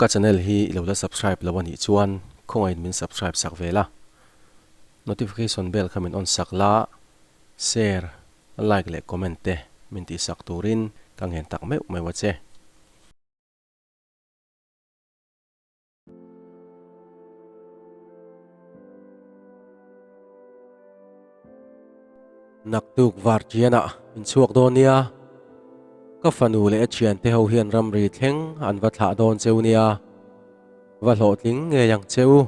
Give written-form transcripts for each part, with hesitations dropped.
Ka channel hi i lo la subscribe lo a nih chuan khawngaihin min subscribe sak ve la, notification bell kha min on sak la, share, like leh comment te min tih sak turin ka ngen tak meuh meuh a che. Naktuk var chianah in chhuak dawn nia, ka fanu leh a thiante ho hian ramri thleng an va thlah dawn cheu nia, va hlawhtling ngei ang cheu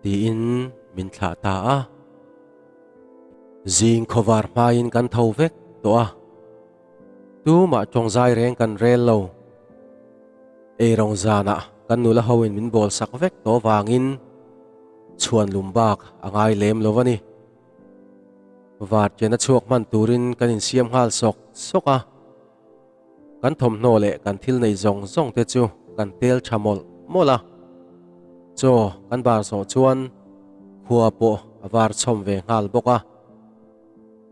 tiin min thlah ta a. Zing khawvar hmain kan tho vek tawh a. Tumah tawngzai reng kan rel lo. Eirawng zanah kan nula hoin min bawl sak vek tawh vangin chhuan lum bak a ngai lem lo a ni. Vartian a chhuak hman turin kan insiam nghal sawk sawk a. Kan thawmhnaw leh kan thil nei zawng zawng te chu kan tel tha mawlh mawlh a. Chaw kan bar zawh chuan khua pawh a var chhawm ve nghal bawk a.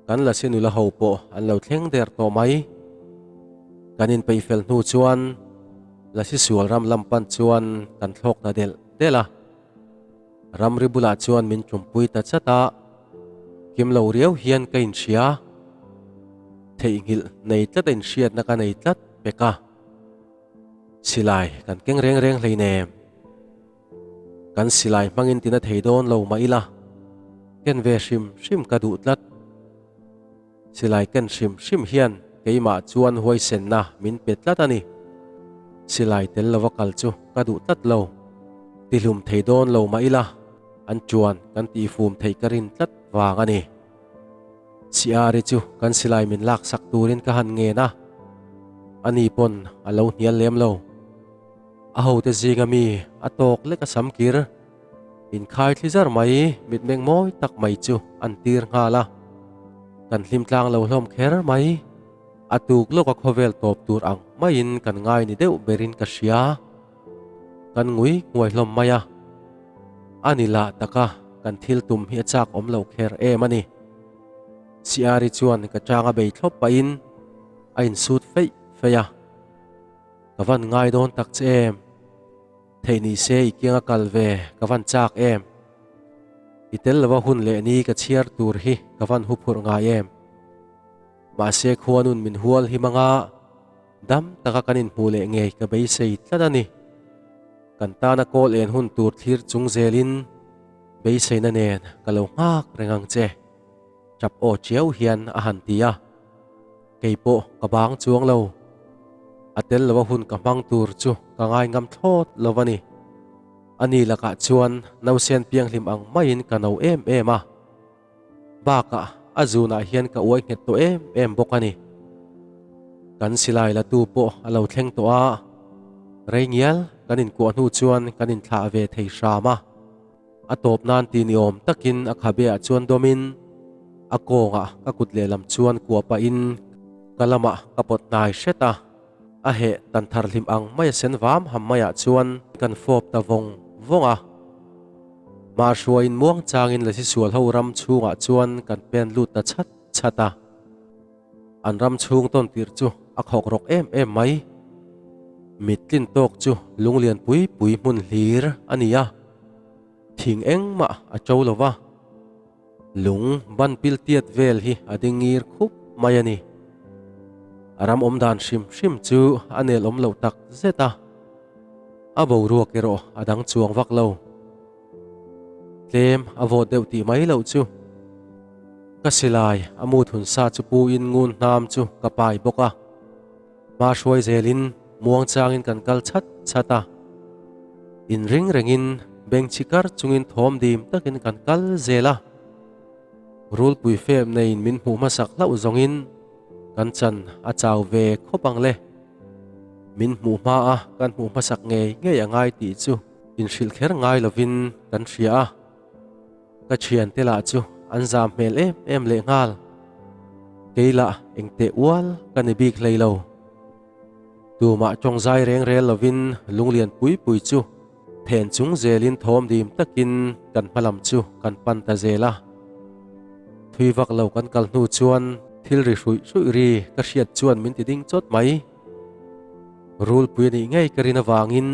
Kan Lasi nula ho pawh an lo thleng der tawh mai. Kan inpeih fel hnu chuan Lasi sual ram lam pan chuan kan thlawk ta delh delh a. Ramri bulah chuan min tumpui ta chat a, kim lo riau hian ka inhria. Theihnghilh nei tlat a inhriatna ka nei tlat pek a. Silai kan keng reng reng hleinem. Kan silai hmangin tina thei dawn lo mah ila, ken ve hrim hrim ka duh tlat. Silai ken hrim hrim hian keimah chuan huaisenna min pe tlat a ni. Silai tel lova kal chu ka duh tlat lo. Tihlum thei dawn lo mah ila, an chuan kan tihfum theih ka rin tlat vang a ni. Siari chu kan silai min laksak turin ka han ngen a, ani pawn a lo hnial lem lo. A hote zinga mi a tawk lek a sam kir. Inkhai thli zar mai mitmeng mawi tak mai chu an tir nghal a. Kan hlim tlang lo hlawm kher mai. A tuk lawka khawvel tawp tur ang maiin kan ngai ni deuh berin ka hria. Kan ngui nguai hlawm mai a. A ni lah taka kan thil tum hi a chak awm lo kher em a ni. Siari chuan ka chang a bei thlawp pahin a insut feih feih a. Ka van ngai dawn tak che em? Theih ni se i kianga kal ve ka van chak em? I tel lova hun leh ni ka chhiar tur hi ka van hu phurh ngai em? Mahse khuanun min hual hi manga dam taka kan inhmuh leh ngei ka beisei tlat a ni. Kan tana kawl en hun tur thlir chung zelin beiseina nen ka lo nghak reng ang che. Tap aw chiau hian a han ti a. Kei pawh ka bang chuang lo. A tel lova hun ka hmang tur chu ka ngai ngam thlawt lo a ni. Ani lakah chuan nausen pianghlim ang maiin ka no em em a. Bakah a zunah hian ka uai nghet tawh em em bawk a ni. Kan silai latu pawh a lo thleng tawh a, rei ngial kan inkuah hnu chuan kan inthlah ve thei hram a. A tawp nan ti ni awm takin a khabe ah chuan dawmin a kawngah ka kut lehlam chuan kuah pahin ka lamah ka pawt hnai hret a, a heh tan thar hlim ang mai a sen vam ham maiah chuan kan fawp ta vawng vawng a. Mahruaiin muang changin Lasi sual ho ram chhungah chuan kan pen lut ta chhat chhat a. An ram chhung tawn tirh chu a khawk rawk em em mai. Mit tlin tawk chu lunglian pui pui hmun hlir a ni a, thing engmah a to lo va, lung ban pil tiat vel hi a ding ngir khup mai a ni. A ram awm dan hrim hrim chu a nel awm loh tak zet a, a boruak erawh a dang chuang vak lo. Tlem a vawt deuh tih mai loh chu. Ka silai a mu thun sa chu pu in ngun hnam chu ka pai bawk a. Hma hruai zelin muang changin kan kal chhat chhat a. In ring rengin beng chhi kar chungin thawm dim takin kan kal zel a. Rulpui fem neiin min hmuh hmasak hlauh zawngin kan chan a chau ve khawp ang le. Min hmuh hma a kan hmuh hmasak ngei ngei a ngai tih chu inhrilh kher ngai lovin kan hria a. Ka thiante lah chu an zam hmel em em leh nghal. Kei lah engteh ual ka ni bik hlei lo. Tumah tawngzai reng rel lovin lunglian pui pui chu then chung zelin thawm dim takin kan hmalam chu kan pan ta zel a. Thui vak lo kan kal hnu chuan thil ri hruih hruih ri ka hriat chuan min ti ding chawt mai. Rulpui a nih ngei ka rin avangin.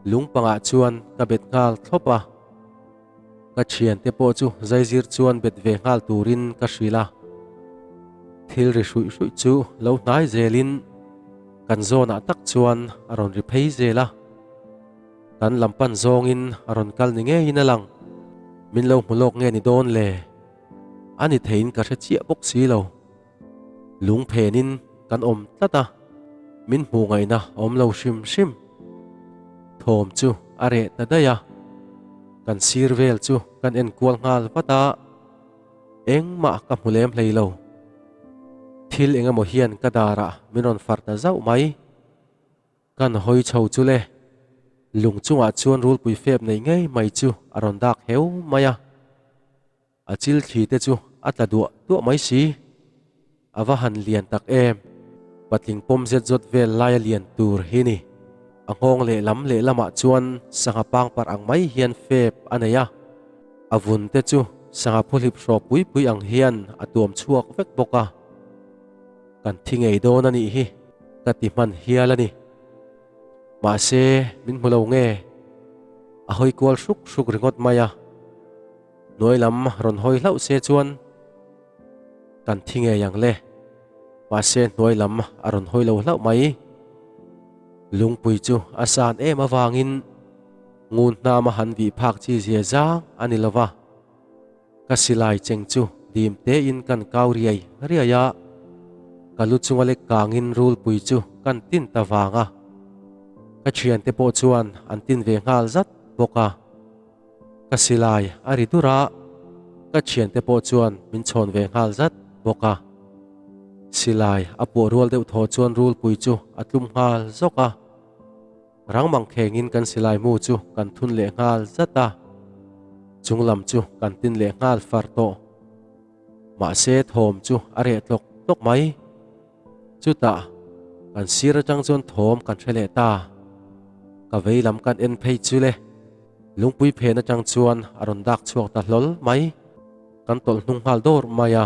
Lung pangah chuan ka bet nghal thlawp a. Ka thiante pawh chu zaizir chuan bet ve nghal turin ka hrilh a. Thil ri hruih hruih chu lo hnai zelin kan zawnah tak chuan a rawn ri phei zel a. Kan lam pan zawngin a rawn kal ni ngeiin a lang. Min lo hmu lawk nge ni dawn le? A ni theiin ka hre chiah bawk si lo. Lung phenin kan awm tlat a, min hmuh ngaihna a awm lo hrim hrim. Thawm chu a reh ta daih a, kan sir vel chu kan en kual nghal vat a, engmah ka hmu lem hlei lo. Thil eng emaw hian ka darah min rawn far ta zauh mai. Kan hawi chho chu le, lung chungah chuan rulpui fep nei ngei mai chu a rawn dak heu mai a. A chil thli te chu a tla duah duah mai si. A va han lian tak em! Patling pawm zet zawt vel laia lian tur hi ni. A nghawng lehlam lehlamah chuan sangha pangparh ang mai hian fep a nei a. A vun te chu sangha phuhlip hraw pui pui ang hian a tuam chhuak vek bawk a. Kan thi ngei dawn a nih hi ka ti hman hial a ni. Mahse, min hmu lo nge? A hawi kual hruk hruk ringawt mai a. Hnuai lam rawn hawi hlauh se chuan kan thi ngei ang le. Mahse hnuai lam a rawn hawi lo hlauh mai. Lungpui chu a san em avangin ngun hnama han vih phak chi zia zang a ni lo va. Ka silai cheng chu dim tein kan kau riai riai a, ka lu chunga lek kangin rulpui chu kan tin ta vang a. Ka thiante pawh chuan an tin ve nghal zat bawk a. Ka silai a ri dur a, ka thiante pawh chuan min chhawn ve nghal zat bawk a. Silai a puah rual deuh thaw chuan rulpui chu a tlum nghal zawk a. Rang mangkhengin kan silai mu chu kan thun leh nghal zat a, chung lam chu kan tin leh nghal far tawh. Mahse thawm chu a reh tlawk tlawk mai. Chutah, kan sir atang chuan thawm kan hre leh ta. Ka vei lam kan en phei chu le. Lungpui phen atang chuan a rawn dak chhuak ta hlawl mai. Kan tawlh hnung nghal dawr mai a.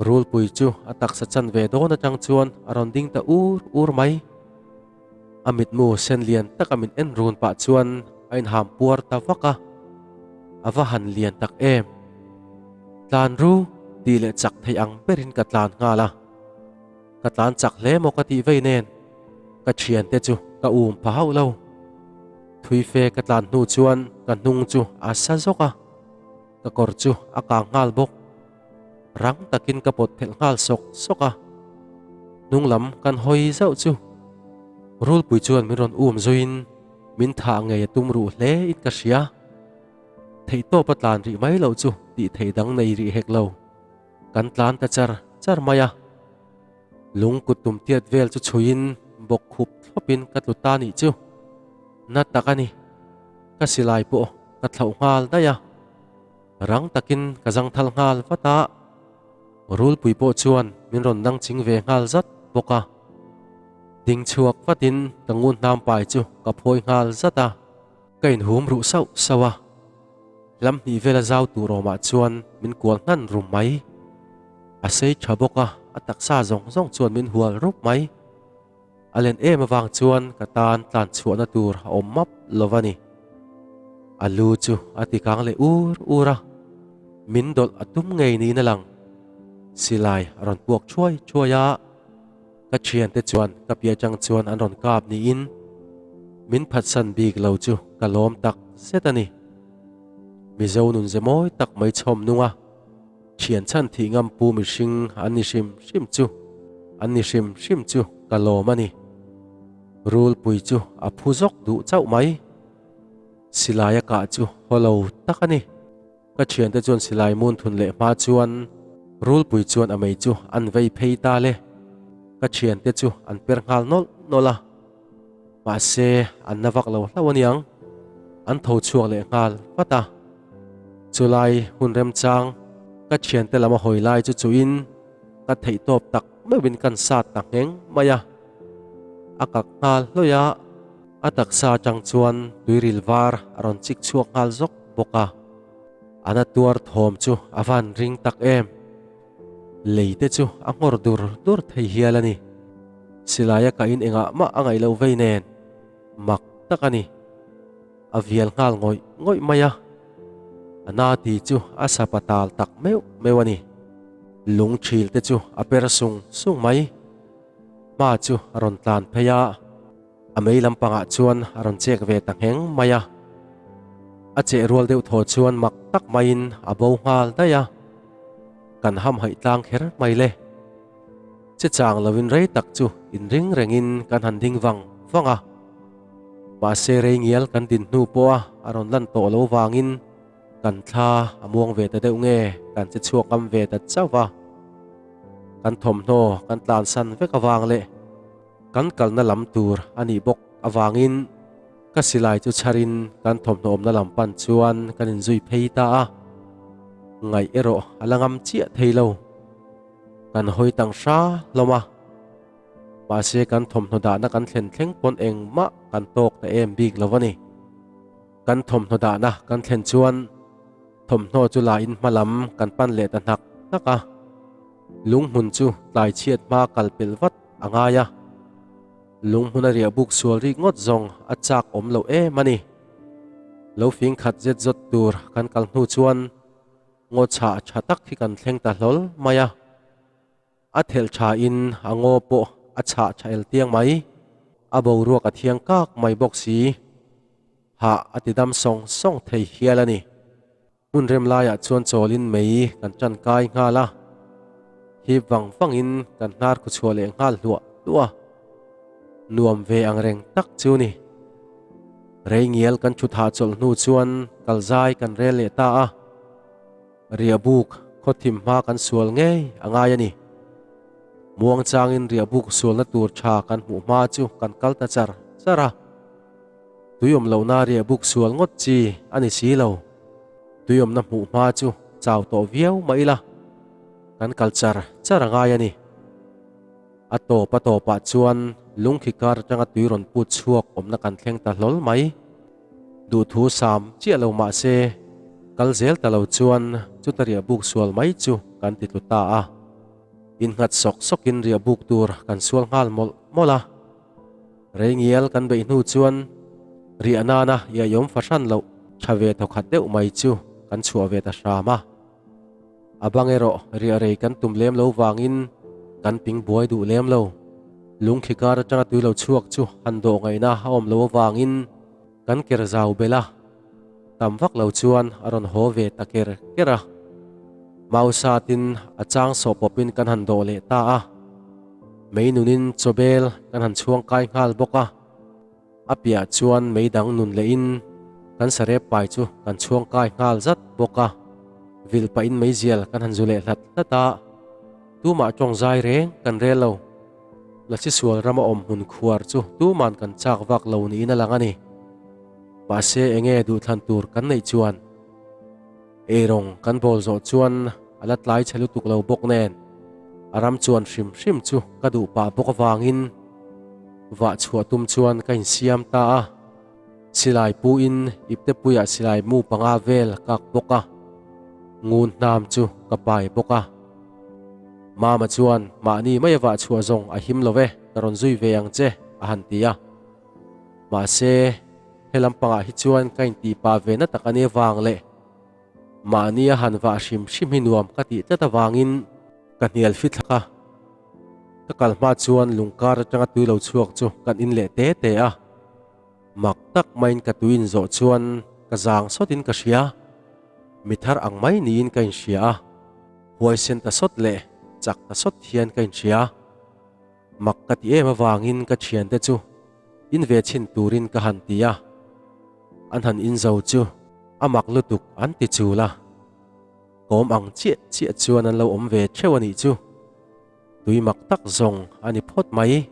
Rulpui chu a taksa chan ve dawn atang chuan a rawn ding ta ur ur mai. A mitmu sen lian taka min en run pah chuan a inham puar ta vak a. A va han lian tak em! Tlan ru tih leh chak thei ang berin ka tlan nghal a. Ka tlan chak hle maw ka tih vei nen ka thiante chu ka um pha hauh lo. Thui fe ka tlan hnu chuan ka hnung chu a sa zawk a, ka kawr chu a kang nghal bawk. Rang takin ka pawt phelh nghal sawk sawk a, hnung lam kan hawi zauh chu Rulpui chuan min rawn um zuiin min thah ngei a tum ruh hle in ka hria. Theihtawp a tlan rih mai loh chu tih theih dang nei rih hek lo. Kan tlan ta char char mai a. Lung kut tum tiat vel chu chhuiin bawk khup thlawpin ka tlu ta nih chu. Na tak a ni. Ka silai pawh ka thlauh nghal daih a. Rang takin ka zangthal nghal vat a. Rulpui pawh chuan min rawn dang ching ve nghal zat bawk a. Ding chhuak vatin ka ngun hnam pai chu ka phawi nghal zat a. Ka inhum ruh sauh sauh a, hlam hnih vela zau tur awmah chuan min kual hnan rum mai. A sei tha bawk a, a taksa zawng zawng chuan min hual rup mai. A len em avang chuan ka tan tlan chhuahna tur a awm map lo va ni. A lu chu a ti kang leh ur ur a, min dawlh a tum ngei niin a lang. Silai a rawn puak thuai thuai a. Ka thiante chuan ka piah atang chuan an rawn kap niin min phatsan bik lo chu ka lawm tak zet a ni. Mizo nun ze mawi tak mai chhawm nung a, thian chhan thih ngam pu mihring an ni hrim hrim chu an ni hrim hrim chu ka lawm a ni. Rulpui chu a phu zawk duh chauh mai. Silai a kah chu haw lo tak a ni. Ka thiante chuan silai mun thun leh hma chuan Rulpui chuan a mei chu an vei phei ta le. Ka thiante chu an per nghal nawlh nawlh a. Mahse, an na vak lo hlauh aniang. An tho chhuak leh nghal vat a. Chulai hun remchang ka thiante lam a hawi lai chu chuin ka theihtawp tak meuhin kan sat ta ngheng mai a. A kak nghal hlawih a. A taksa atang chuan tuiril var a rawn chik chhuak nghal zawk bawk a, a na tuar thawm chu a van ring tak em. Lei te chu a nghawr dur dur thei hial a ni. Silaia kahin engah mah a ngaih loh vei nen mak tak a ni. A vial nghal ngawih ngawih mai a, a na ti chu a sapa tal tak meuh meuh a ni. Lung thil te chu a per sung sung mai. Hma chu a rawn tlan phei a, a mei lampangah chuan a rawn chek ve ta ngheng mai a. A cheh rual deuh thaw chuan mak tak maiin a bo nghal daih a, kan hamhaih tlang kher mai le. Che chang lovin rei tak chu inring rengin kan han ding vang vang a. Mahse rei ngial kan din hnu pawha a rawn lan tawh lo vangin kan thla a muang ve ta deuh nge kan che chhuak ngam ve ta chauh va. Kan thawmhnaw kan tlansan vek avang leh kan kalna lam tur a nih bawk avangin ka silai chu chharin kan thawmhnaw awmna lam pan chuan kan inzui phei ta a. Ngaih erawh a la ngam chiah thei lo. Kan hawi tang hra hlawm a. Mahse kan thawmhnaw dahna kan thlen thleng pawn engmah kan tawk ta em bik lo a ni. Kan thawmhnaw dahna kan thlen chuan thawmhnaw chu la in hma lam kan pan leh ta hnak hnak a. Lunghmun chu tlai chhiat hma kal pelh vat a ngai a. Lunghmun a riah buk sual rik ngawt zawng a chak awm loh em a ni. Lo fing khat zet zawt tur kan kal hnu chuan ngaw chhah tha tak hi kan thleng ta hlawl mai a. A thelh tha in a ngaw pawh a chhah tha el tiang mai. A boruak a thiang kak mai bawk si. Hah a ti dam sawng sawng thei hial a ni. Hmun rem laiah chuan chawlin mei kan tan kai nghal a. Hip vang vangin kan hnar khu chhuah leh nghal hluah hluah a. Nuam ve ang reng tak chu ni. Rei ngial kan thut hahchawlh hnu chuan kalzai kan rel leh ta a. Riahbuk khawthim hma kan sual ngei a ngai a ni. Muang changin riahbuk sualna tur tha kan hmuh hma chu kan kal ta char char a. Tui awm lohna riahbuk sual ngawt chi a ni si lo. Tui awmna hmuh hma chu chau tawh viau mah ila kan kal char char a ngai a ni. A tawp a tawpah chuan lungkhi kar atanga tui rawn put chhuak awmna kan thleng ta hlawl mai. Duhthu sam chiah lo mah se, kal zel ta lo chuan chuta riah buk sual mai chu kan ti tlu ta a. Innghat sawk sawkin riah buk tur kan sual nghal mawlh mawlh a. Rei ngial kan beih hnu chuan riah nana iaiawm fahran loh tha ve thawkhat deuh mai chu kan chhuah ve ta hram a. A bang erawh riah rei kan tum lem lo vangin kan ping buai duh lem lo. Lungthli kar atanga tui lo chhuak chu han dawh ngaihna a awm lo avangin kan ker zau belh a, tam vak lo chuan a rawn haw ve ta ker ker a. Mau satin a chang sawh pawpin kan han dawh leh ta a, mei nunin chawbel kan han chhuang kai nghal bawk a. A piah chuan mei dang nun lehin kan sarep pai chu kan chhuang kai nghal zat bawk a, vil pahin meizial kan han zu leh hlat hlat a, tumah tawng zai reng kan rel lo. Lasi sual rama awm hmun khuar chu tuman kan chak vak lo niin a lang a ni. Mahse enge duhthlan tur kan neih chuan eirawng kan bawl zawh chuan a la tlai chhe lutuk lo bawk nen a ram chuan hrim hrim chu ka duh pah bawk avangin Vah chhuah tum chuan ka insiam ta a, silai pu in iptepuiah silai mu panga vel kak bawk a, ngun hnam chu ka pai bawk a. Mama chuan mahni mai a vah chhuah zawng a him lo e, ka rawn zui ve ang che a han ti a. Mahse, he lampangah hi chuan ka intih pah ve na tak a nia vang leh mahni a han vah hrim hrim hi nuam ka tih tlat avangin ka hnial fithlak a. Ka kal hma chuan lungkar atanga tui lo chhuak chu kan in leh te te a, mak tak maiin ka tui in zawh chuan ka zang sawtin ka hria, mi thar ang mai niin ka inhria a, huaisen ta sawt leh chak ta sawt hian ka inhria. Mak ka ti em avangin ka thiante chu in ve chhin turin ka han ti a, an han in zo chu a mak lutuk an ti chul a. Kawm ang chiah chiah chuan an lo awm ve theuh a nih chu. Tui mak tak zawng a ni phawt mai.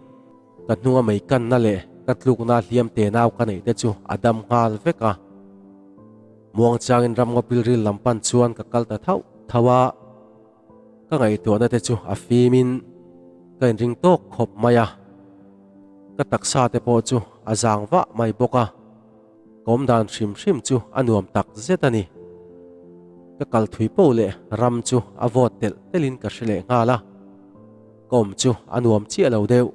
Ka hnunga mei kanna leh ka tlukna hliam te nau ka neih te chu a dam nghal vek a. Muangchangin ramngaw pilril lam pan chuan ka kal ta thauh thauh a. Ka ngaihtuahna te chu a fimin ka inring tawk khawp mai a. Ka taksa te pawh chu a zang vah mai bawk a. Ka awm dan hrim hrim chu a nuam tak zet a ni. Ka kal thui poh leh ram chu a vawt telh telhin ka hre leh nghal a, ka awm chu a nuam chiah lo deuh.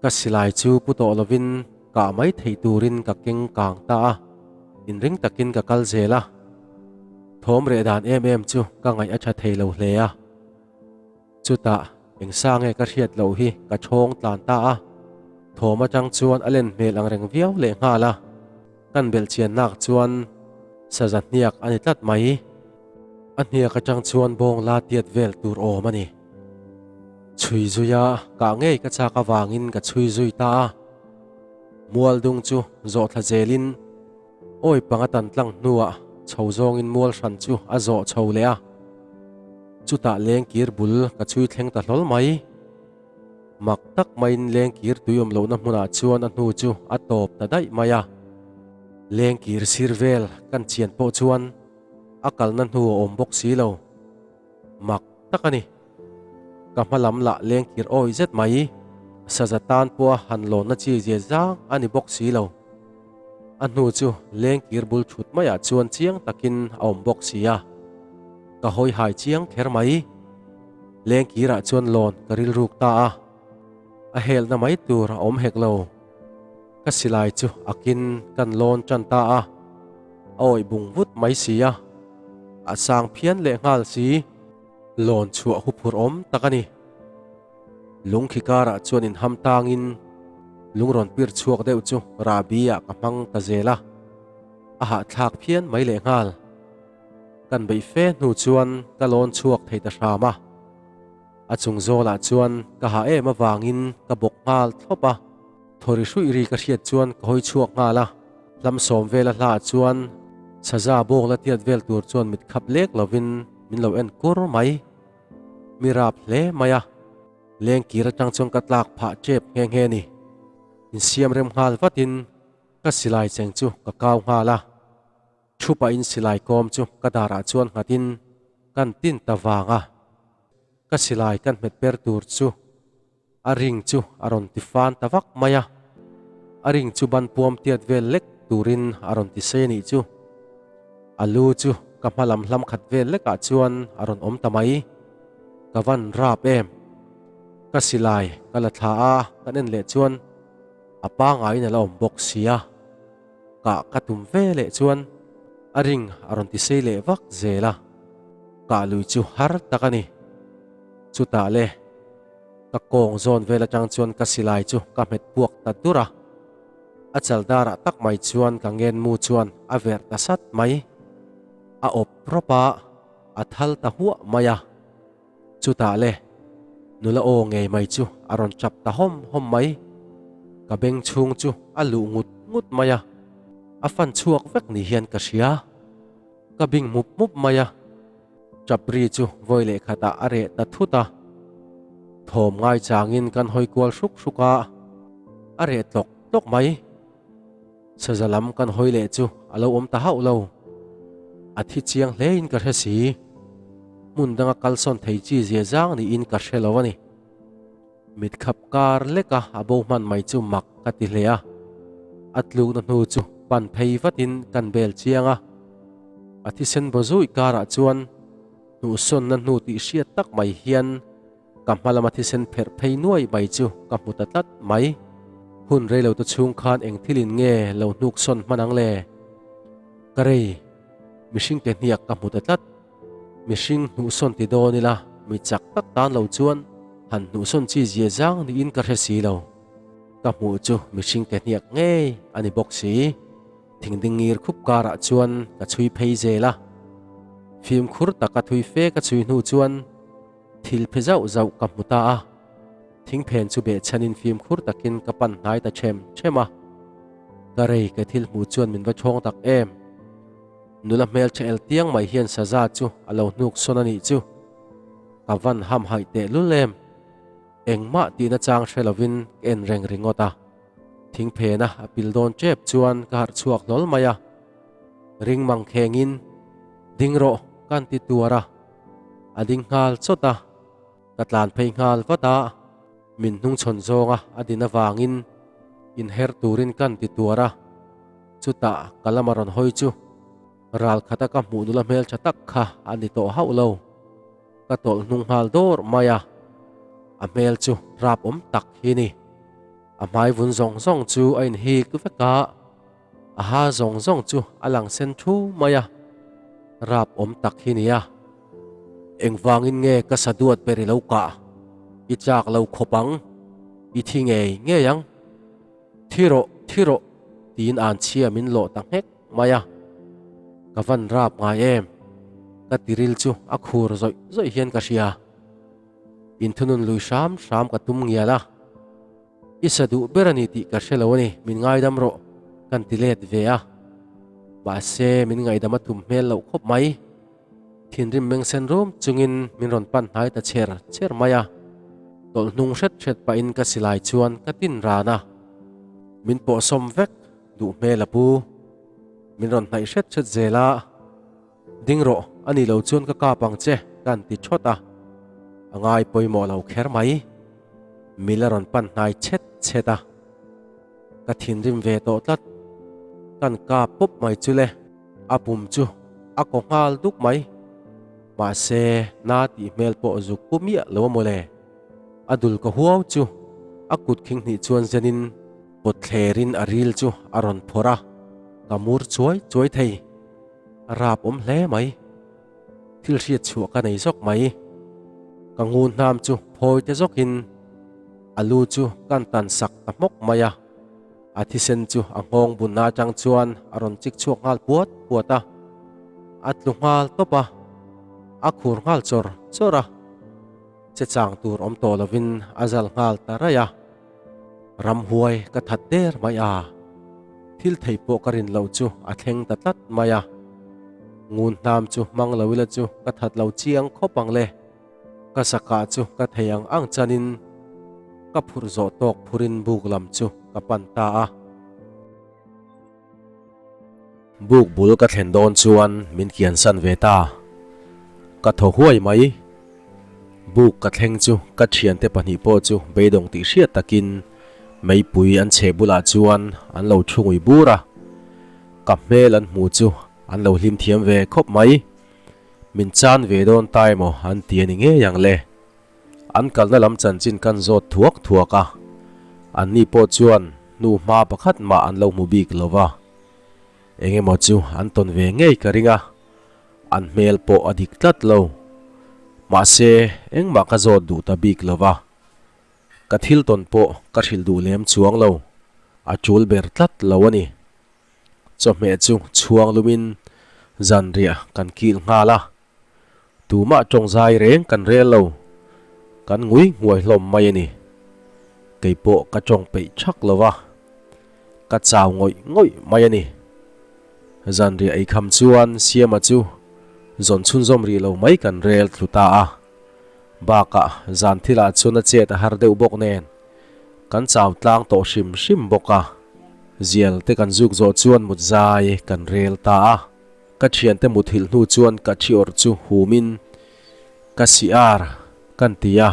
Ka silai chu pu tawh lovin kah mai theih turin ka keng kang ta a, inring takin ka kal zel a. Thawm reh dan em em chu ka ngaih a tha thei lo hle a. Chutah engsa nge ka hriat loh hi ka chhawng tlan ta a, thawm atang chuan a len hmel ang reng viau leh nghal a, kan belhchian nak chuan saza hniak a ni tlat mai. A hniak atang chuan bawng la tiat vel tur awm a ni. Chhui zui a, kah ngei ka chak avangin ka chhui zui ta a. Mual dung chu zawh thla zelin Awi panga tan tlang hnuah chho zawngin mual hran chu a zawh chho leh a, chutah lengkir bul ka chhui thleng ta hlawl mai. Mak tak maiin lengkir tui awm lohna hmunah chuan a hnu chu a tawp ta daih mai a. Lengkir sir vel kan chian pawh chuan a kalna hnu a awm bawk si lo. Mak tak a ni. Ka hma lam lah lengkir awi zet mai. Saza tan pawha han lawnna chi zia zang a ni bawk si lo. A hnu chu lengkir bul thut maiah chuan chiang takin a awm bawk si a. Ka hawi hai chiang kher mai. Lengkirah chuan lawn ka rilruk ta a. A helna mai tur a awm hek lo. Ka silai chu akin kan lawn tan ta a. A awih bung vut mai si a. A sang phian leh nghal si. Lawn chhuah huphur awm tak a ni. Lungkhi karah chuan inham tangin lung rawn pir chhuak deuh chu rahbi ah ka hmang ta zel a, a hahthlak phian mai leh nghal. Kan beih fe hnu chuan ka lawn chhuak thei ta hram a, a chung zawlah chuan ka hah em avangin ka bawk nghal thlawp a. Thawri hruih ri ka hriat chuan ka hawi chhuak nghal a, hlam sawm vela hlaah chuan saza bawk la tiat vel tur chuan mit khap lek lovin min lo en kur mai. Mi rap hle mai a, lengkir atang chuan ka tlak phah tep nghe nghe ni. Insiam rem nghal vatin ka silai cheng chu ka kau nghal a, thu pahin silai kawm chu ka darah chuan nghatin kan tin ta vang a, ka silai kan hmet per tur chu A ring chu a rawn ti fan ta vak mai a, a ring chu ban puam tiat vel lek turin a rawn ti sei a nih chu. A lu chu ka hma lam hlam khat vel lekah chuan a rawn awm ta mai. Ka van rap em? Ka silai ka la thla a, kan en leh chuan a pangaiin a la awm bawk sia. Kah ka tum ve leh chuan a ring a rawn ti sei leh vak zel a, kah lui chu har tak a ni. Chutah le. Ka kawng zawn vel atang chuan ka silai chu ka hmet puak ta dur a, a chal darah tak mai chuan ka ngen mu chuan a verh ta sat mai. A awp rawp a, a thal ta huah mai a. Chutah le, nula aw ngei mai chu a rawn chap ta hawm hawm mai. Ka beng chhung chu a luh ngut ngut mai a, a fan chhuak vek ni hian ka hria. Ka bing mup mup mai a. Chap ri chu vawi leh khatah a reh ta thut a, thawm ngai changin kan hawi kual hruk hruk a, a reh tlawk tlawk mai. Saza lam kan hawi leh chu a lo awm ta hauh lo. A thi chiang hlein ka hre si. Hmun danga kalsawn thei chi zia zang niin ka hre lo a ni. Mit khap kar leka a bo hman mai chu mak ka ti hle a, a tlukna hnu chu pan phei vatin kan bel chiang a. A thisen baw zui karah chuan hnuhsawnna hnu tih hriat tak mai hian ka hma lama thisen pherh phei nuai mai chu ka hmu ta tlat mai. Hun reilote chhung khan eng thilin nge lo hnuksawn hman ang le? Ka rei, mihring ke hniak ka hmu ta tlat. Mihring hnuhsawn ti dawn ila mi chak tak tan lo chuan han hnuhsawn chi zia zang niin ka hre si lo. Ka hmuh chu mihring ke hniak ngei a ni bawk si. Thingding ngir khup karah chuan ka chhui phei zel a. Fimkhur taka thui fe ka chhui hnu chuan thil phe zauh zauh ka hmu ta a. Thingphen chu behchhanin fimkhur takin ka pan hnai ta ṭhem ṭhem a. Ka rei ka thil hmuh chuan min va ṭhawng tak em. Nula hmelṭha el tiang mai hian saza chu a lo hnuk sawn a nih chu. Ka van ham haih teh lul em. Engmah tihna chang hre lovin ka en reng ringawt a. Thingphena a pil dawn tep chuan ka harh chhuak hlawl mai a. Ring mang khengin, Ding rawh, ka an ti tuar a. A ding nghal chawt a. Ka tlan phei nghal vat a. Min hnungchhawn zawnga a din avangin inher turin ka an ti tuar a. Chutah ka lama rawn hawi chu ral khata ka hmuh nula hmeltha tak kha a ni tawh hauh lo. Ka tawlh hnung nghal dawr mai a, a hmel chu rap awm tak hi ni. A hmai vun zawng zawng chu a inhik vek a, a ha zawng zawng chu a lang sen thu mai a, rap awm tak hi nia. Engvangin nge ka sa duat ber i lo kah? I chak lo khawp ang, i thi ngei ngei ang. Thi rawh, thi rawh, tiin an chhia min lawh ta nghek mai a. Ka van rap ngai em? Ka tiril chu a khur zawih zawih hian ka hria. Inthunun lui hram hram ka tum ngial a. I sa duh ber a ni tih ka hre lo a ni, min ngaidam rawh, kan ti let ve a. Mahse, min ngaihdam a tum hmel loh khawp mai. Thinrim meng sen rum chungin min rawn pan hnai ta cher cher mai a. Tawlh hnung hret hret pahin ka silai chuan ka tin ran a. Min pawhsawm vek duh hmel a pu. Min rawn hnaih hret hret zel a. Ding rawh, a nih lo chuan ka kap ang che, ka han ti thawt a. A ngai pawimawh lo kher mai. Mil a rawn pan hnai chhet chhet a. Ka thinrim ve tawh tlat. Kan kap pawp mai chu le. A pum chu a kaw nghal duk mai. Mahse, na tih hmel pawh zuk pu miah lo a mawle. A dul ka huau chu a kut khing hnih chuan zenin pawt thlerin a ril chu a rawn phawrh a, ka mur chuai chuai thei. A rap awm hle mai. Thil hriat chhuah ka nei zawk mai. Ka ngun hnam chu phawi te zawkin a lu chu kan tan sak ta hmawk mai a. A thisen chu a nghawng bunna atang chuan a rawn chik chhuak nghal puat puat a. A tlu nghal tawp a, a khur nghal chawr chawr a. Che chang tur awm tawh lovin a zal nghal ta raih a. Ramhuai ka that der mai a, thil thei pawh ka rin loh chu a thleng ta tlat mai a. Ngun hnam chu hmang lo ila chu ka that lo chiang khawp ang le. Ka sakah chu ka thei ang ang chanin ka phurh zawh tawk phurin buk lam chu ka pan ta a. Buk bul ka thlen dawn chuan min kiansan ve ta. Ka thaw huai mai. Buk ka thleng chu ka thiante pahnih pawh chu beidawng tih hriat takin meipui an chhe bulah chuan an lo thu ngui bur a. Ka hmel an hmu chu an lo hlim thiam ve khawp mai. Min chan ve dawn ta emaw an ti a ni ngei ang le. An kalna lam chanchin kan zawt thuak thuak a, anni pawh chuan hnu hma pakhat mah an lo hmu bik lo va. Eng emaw chu an tawn ve ngei ka ring a, an hmel pawh a dik tlat lo. Mahse, engmah ka zawt duh ta bik lo va, ka thil tawn pawh ka hrilh duh lem chuang lo, a tul ber tlat lo a ni. Chawhmeh chu chhuang lumin zanriah kan kil nghal a. Tumah tawng zai reng kan rel lo, kan ngui nghuai hlawm mai a ni. Kei pawh ka tawng peih thak lo va, ka chau ngawih ngawih mai a ni. Zanriah ei kham chuan Siama chu zawn chhunzawm rih lo mai kan rel thlu ta a. Bakah zan thilah chuan a chet a har deuh bawk nen, kan chau tlang tawh hrim hrim bawk a. Zial te kan zuk zawh chuan mut zai kan rel ta a. Ka thiante muthilh hnu chuan ka thi awrh chu humin ka siar kan ti a,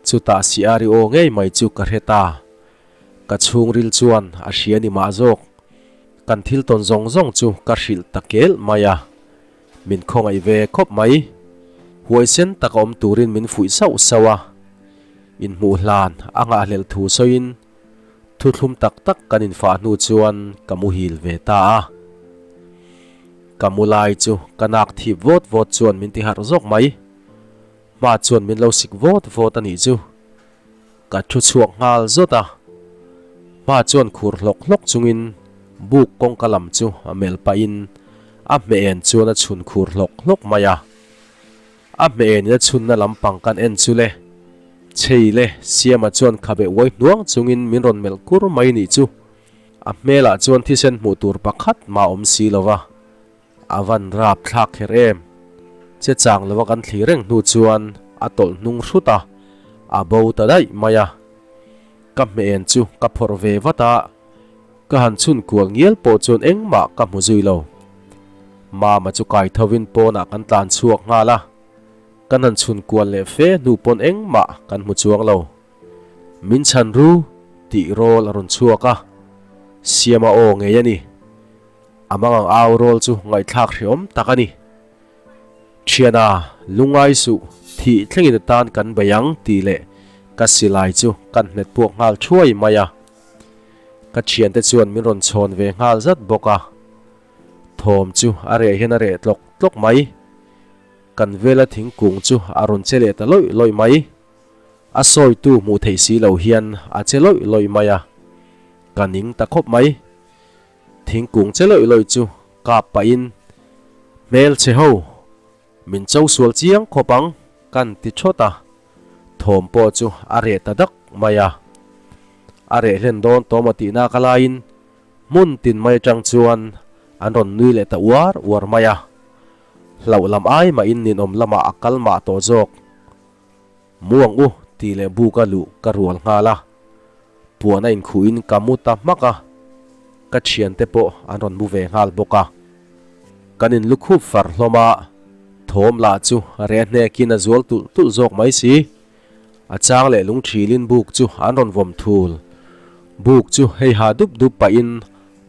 chutah siar i aw ngei mai chu ka hre ta. Ka chhungril chuan a hria ni mah zawk. Kan thil tawn zawng zawng chu ka hrilh ta kel mai a, min khawngaih ve khawp mai. Huaisen taka awm turin min fuih sauh sauh a, inhmuh hlan a nghahhlelh thu sawiin Thuthlum tak tak kan infah hnu chuan ka muhil ve ta a. Ka mu lai chu ka nak thip vawt vawt chuan min ti harh zawk mai. Hma chuan min lo sik vawt vawt a nih chu. Ka thu chhuak nghal zawt a. Hma chuan khur hlawk hlawk chungin buk kawngka lam chu a melh pahin a hmeh en chuan a chhun khur hlawk hlawk mai a. A hmenin a chhunna lampang kan en chu le. Chhei le, Siama chuan khabe uai hnuang chungin min rawn melh kur mai nih chu. A hmelah chuan thisen hmuh tur pakhat mah awm si lo va. A van rap thlak kher em. Che chang lova kan thli reng hnu chuan a tawlh hnung hrut a, a bo ta daih mai a. Ka hmehen chu ka phawrh ve vat a. Ka han chhun kual ngial pawh chuan engmah ka hmu zui lo. Mama chu kai thovin pawnah kan tlan chhuak nghal a, kan han chhun kual leh fe hnu pawn engmah kan hmu chuang lo. Min chhan ru tih rawl a rawn chhuak a, Siama aw ngei a ni. A mangang au rawl chu ngaihthlak hreawm tak a ni. Thiana, lungai suh, thih thlengin atan kan bei ang tih leh ka silai chu kan hmet puak nghal thuai mai a. Ka thiante chuan min rawn chhawn ve nghal zat bawk a. Thawm chu a reh hian a reh tlawk tlawk mai. Kan vela thingkung chu a rawn che leh ta lawih lawih mai. A sawitu hmuh theih si lo hian a che lawih lawih mai a. Ka ning ta khawp mai. Thingkung che lawih lawih chu kap pahin, Hmelchhe ho! Min cho sual chiang khawp ang, kan ti thawt a. Thawm pawh chu a reh ta dak mai a. A reh hlen dawn tawm a tihna ka laiin hmun tin mai atang chuan an rawn nui leh ta uar uar mai a. Hlauh lam ai mahin ninawm lamah a kal mah tawh zawk. Mu ang u tih leh buk a luh ka rual nghal a. Puan a inkhuhin ka mu ta hmak a, ka thiante pawh an rawn mu ve nghal bawk a. Kan in lukhup far hlawm a, thawm lah chu reh hnekin a zual tulh tulh zawk mai si. A chang leh lungthilin buk chu an rawn vawm thul. Buk chu hei ha dup dup pahin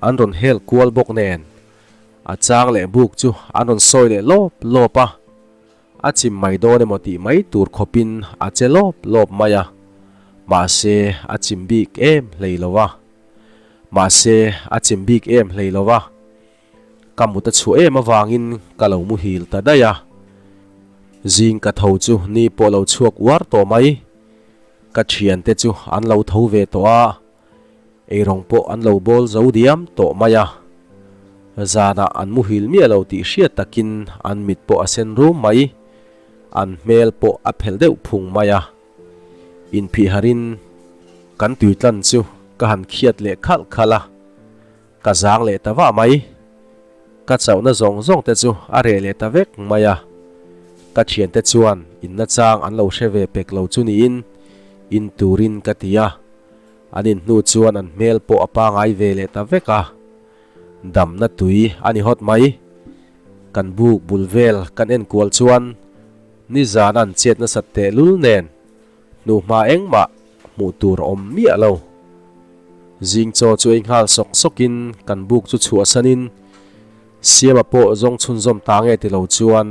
an rawn hel kual bawk nen. A chang leh buk chu an rawn sawi leh lawp lawp a. A chim mai dawn emaw tih mai tur khawpin a che lawp lawp mai a, mahse a chim bik em hlei lo a. Mahse a chim bik em hlei lo a. Ka mut a chhuah em avangin ka lo muhil ta daih a. Zing ka tho chu ni pawh lo chhuak uar tawh mai. Ka thiante chu an lo tho ve tawh a. Eirawng pawh an lo bawl zo diam tawh mai a, zanah an muhil miah lo tih hriat takin an mit pawh a sen rum mai, an hmel pawh a phelh deuh phung mai a. Inphih harin kan tuitlan chu ka han khiat leh khalh khalh a, ka zang leh ta vah mai. Ka chauhna zawng zawng te chu a reh leh ta vek mai a, ka thiante chuan inna chang an lo hre ve pek lo chu niin in turin ka ti a. An inhnu chuan an hmel pawh a pangai ve leh ta vek a, damna tui a ni hawt mai. Kan buk bul vel kan enkual chuan nizan an chet nasat tehlul nen hnuhma engmah hmuh tur a awm miah lo. Zing chaw chu ei nghal sawk sawkin kan buk chu chhuahsanin Siama pawh zawng chhunzawm ta nge ti lo chuan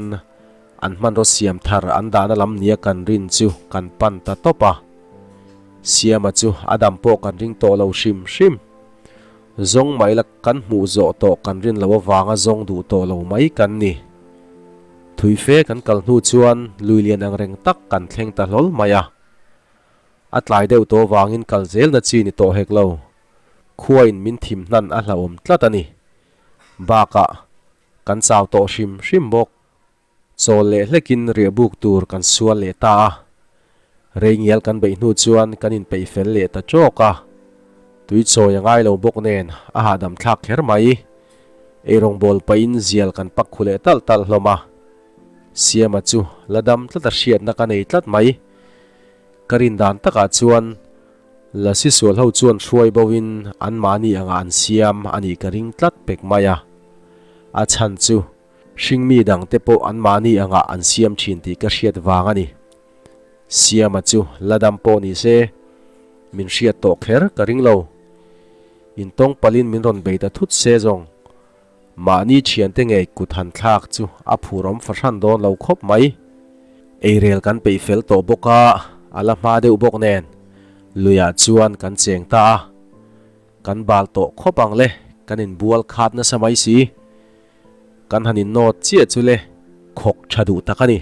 An hmanraw siam thar an dahna lam nia kan rin chu kan pan ta tawp a. Siama chu a dam pawh kan ring tawh lo hrim hrim. Zawng mai la kan hmuh zawh tawh kan rin lo avanga zawng duh tawh lo mai kan ni. Thui fe kan kal hnu chuan lui lian ang reng tak kan thleng ta hlawl mai a. A tlai deuh tawh avangin kal zelna chi ni tawh hek lo. Khuain min thim hnan a hlauhawm tlat a ni. Bakah kan chau tawh hrim hrim bawk. Chawl leh hlekin riahbuk tur kan sual leh ta a, rei ngial kan beih hnu chuan kan inpeih fel leh ta tawk a. Tui chawi a ngai lo bawk nen a hahdam thlak kher mai. Eirawngbawl pahin zial kan pak khu leh talh talh hlawm a. Siama chu la dam tlat a hriatna ka nei tlat mai. Ka rin dan takah chuan Lasi sual ho chuan hruai bo in anmahni angah an siam a nih ka ring tlat pek mai a. A chhan chu Hringmi dangte pawh anmahni angah an siam thin tih ka hriat vang a ni. Siama chu la dam pawh ni se, min hriat tawh kher ka ring lo. Intawng palin min rawn bei ta thut se zawng. Mahni thiante ngei kut han thlak chu a phurawm fahran dawn lo khawp mai. Eirel kan peih fel tawh bawk a, a la hma deuh bawk nen luiah chuan kan cheng ta a. Kan bal tawh khawp ang le, kan inbual khat nasa mai si. Kan han innawt chiah chu le, khawk tha duh tak a ni.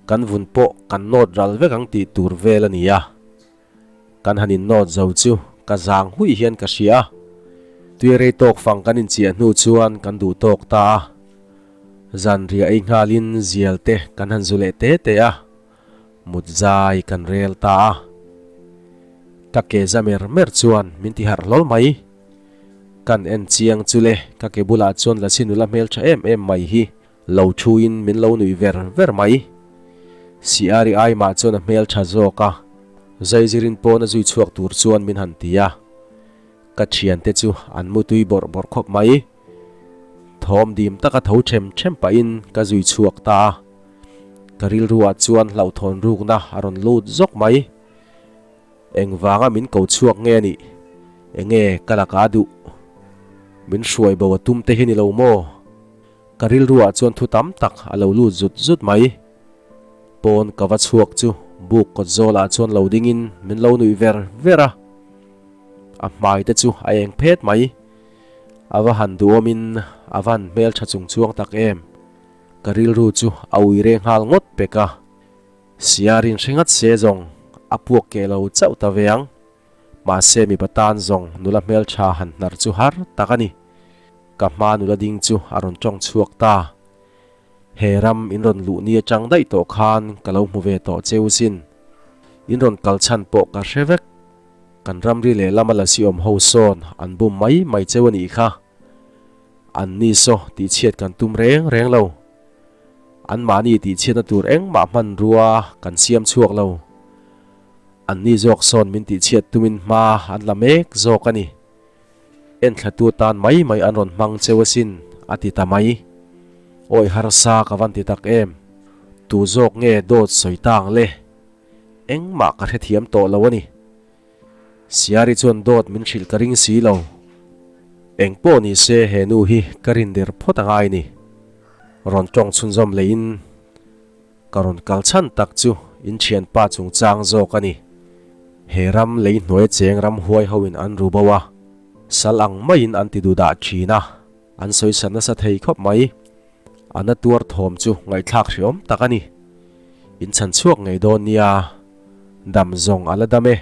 Kan vun pawh kan nawt ral vek ang tih tur vel a ni a. Kan han innawt zo chu ka zang huih hian ka hria a. Tui rei tawk fang kan inchiah hnu chuan kan duh tawk ta a. Zanriah ei nghalin zial te kan han zu leh te te a. Mut zai kan rel ta a. Ka ke za mer mer chuan min ti harh hlawl mai. Kan en chiang chu le, ka ke bulah chuan Lasi nula hmeltha em em mai hi lo thuin min lo nuih ver ver mai. Siari ai mah chuan a hmeltha zawk a, Zaizirin pawn a zui chhuak tur chuan min han ti a. Ka thiante chu an mu tui bawrh bawrh khawp mai. Thawm dim taka tho them them pahin ka zui chhuak ta a. Ka rilruah chuan hlauhthawn rukna a rawn lut zawk mai. Engvanga min ko chhuak nge a nih? Enge ka laka duh? Min hruai bo a tum te hi ni lo maw? Ka rilruah chuan thu tam tak a lo lut zut zut mai. Pawn ka va chhuak chu buk kawt zawlah chuan lo dingin min lo nuih ver ver a. a hmai te chu a eng phet mai. A va han duhawmin a va han hmeltha chung chuang tak em. Ka rilru chu a ui reng nghal ngawt pek a. Siarin hre ngat se zawng a puak keh lo chauh ta ve ang. Mahse mipa tan zawng nula hmeltha han hnar chu har tak a ni. Ka hma nula ding chu a rawn tawng chhuak ta. He ram in rawn luh ni atang daih tawh khan ka lo hmu ve tawh cheu sin. In rawn kal chhan pawh ka hre vek. Kan ramri lehlam a lasi awm ho sawn an bum mai mai cheu a nih kha. An ni saw tihchhiat kan tum reng reng lo. Anmahni tihchhiatna tur engmah hmanrua kan siam chhuak lo. Anni zawk sawn min tihchhiat tumin hma an la mek zawk a ni. Enthlatu tan mai mai an rawn hmang cheu asin, a ti ta mai. Awi harsa ka van ti tak em? Tu zawk nge dawt sawi ta ang le? Engmah ka hrethiam tawh lo a ni. Siari chuan dawt min hrilh ka ring si lo. Eng pawh ni se he nu hi ka rin der phawt a ngai ni. Rawn tawng chhunzawm leiin ka rawn kal chhan tak chu in thianpa chungchang zawk a ni. He ram lei hnuai cheng ram huai hoin an ru bo a, sal ang maiin an ti duhdah thin a, an sawisa nasa thei khawp mai. A na tuar thawm chu ngaihthlak hreawm tak a ni. In chhan chhuak ngei dawn nia, dam zawng a la dam e.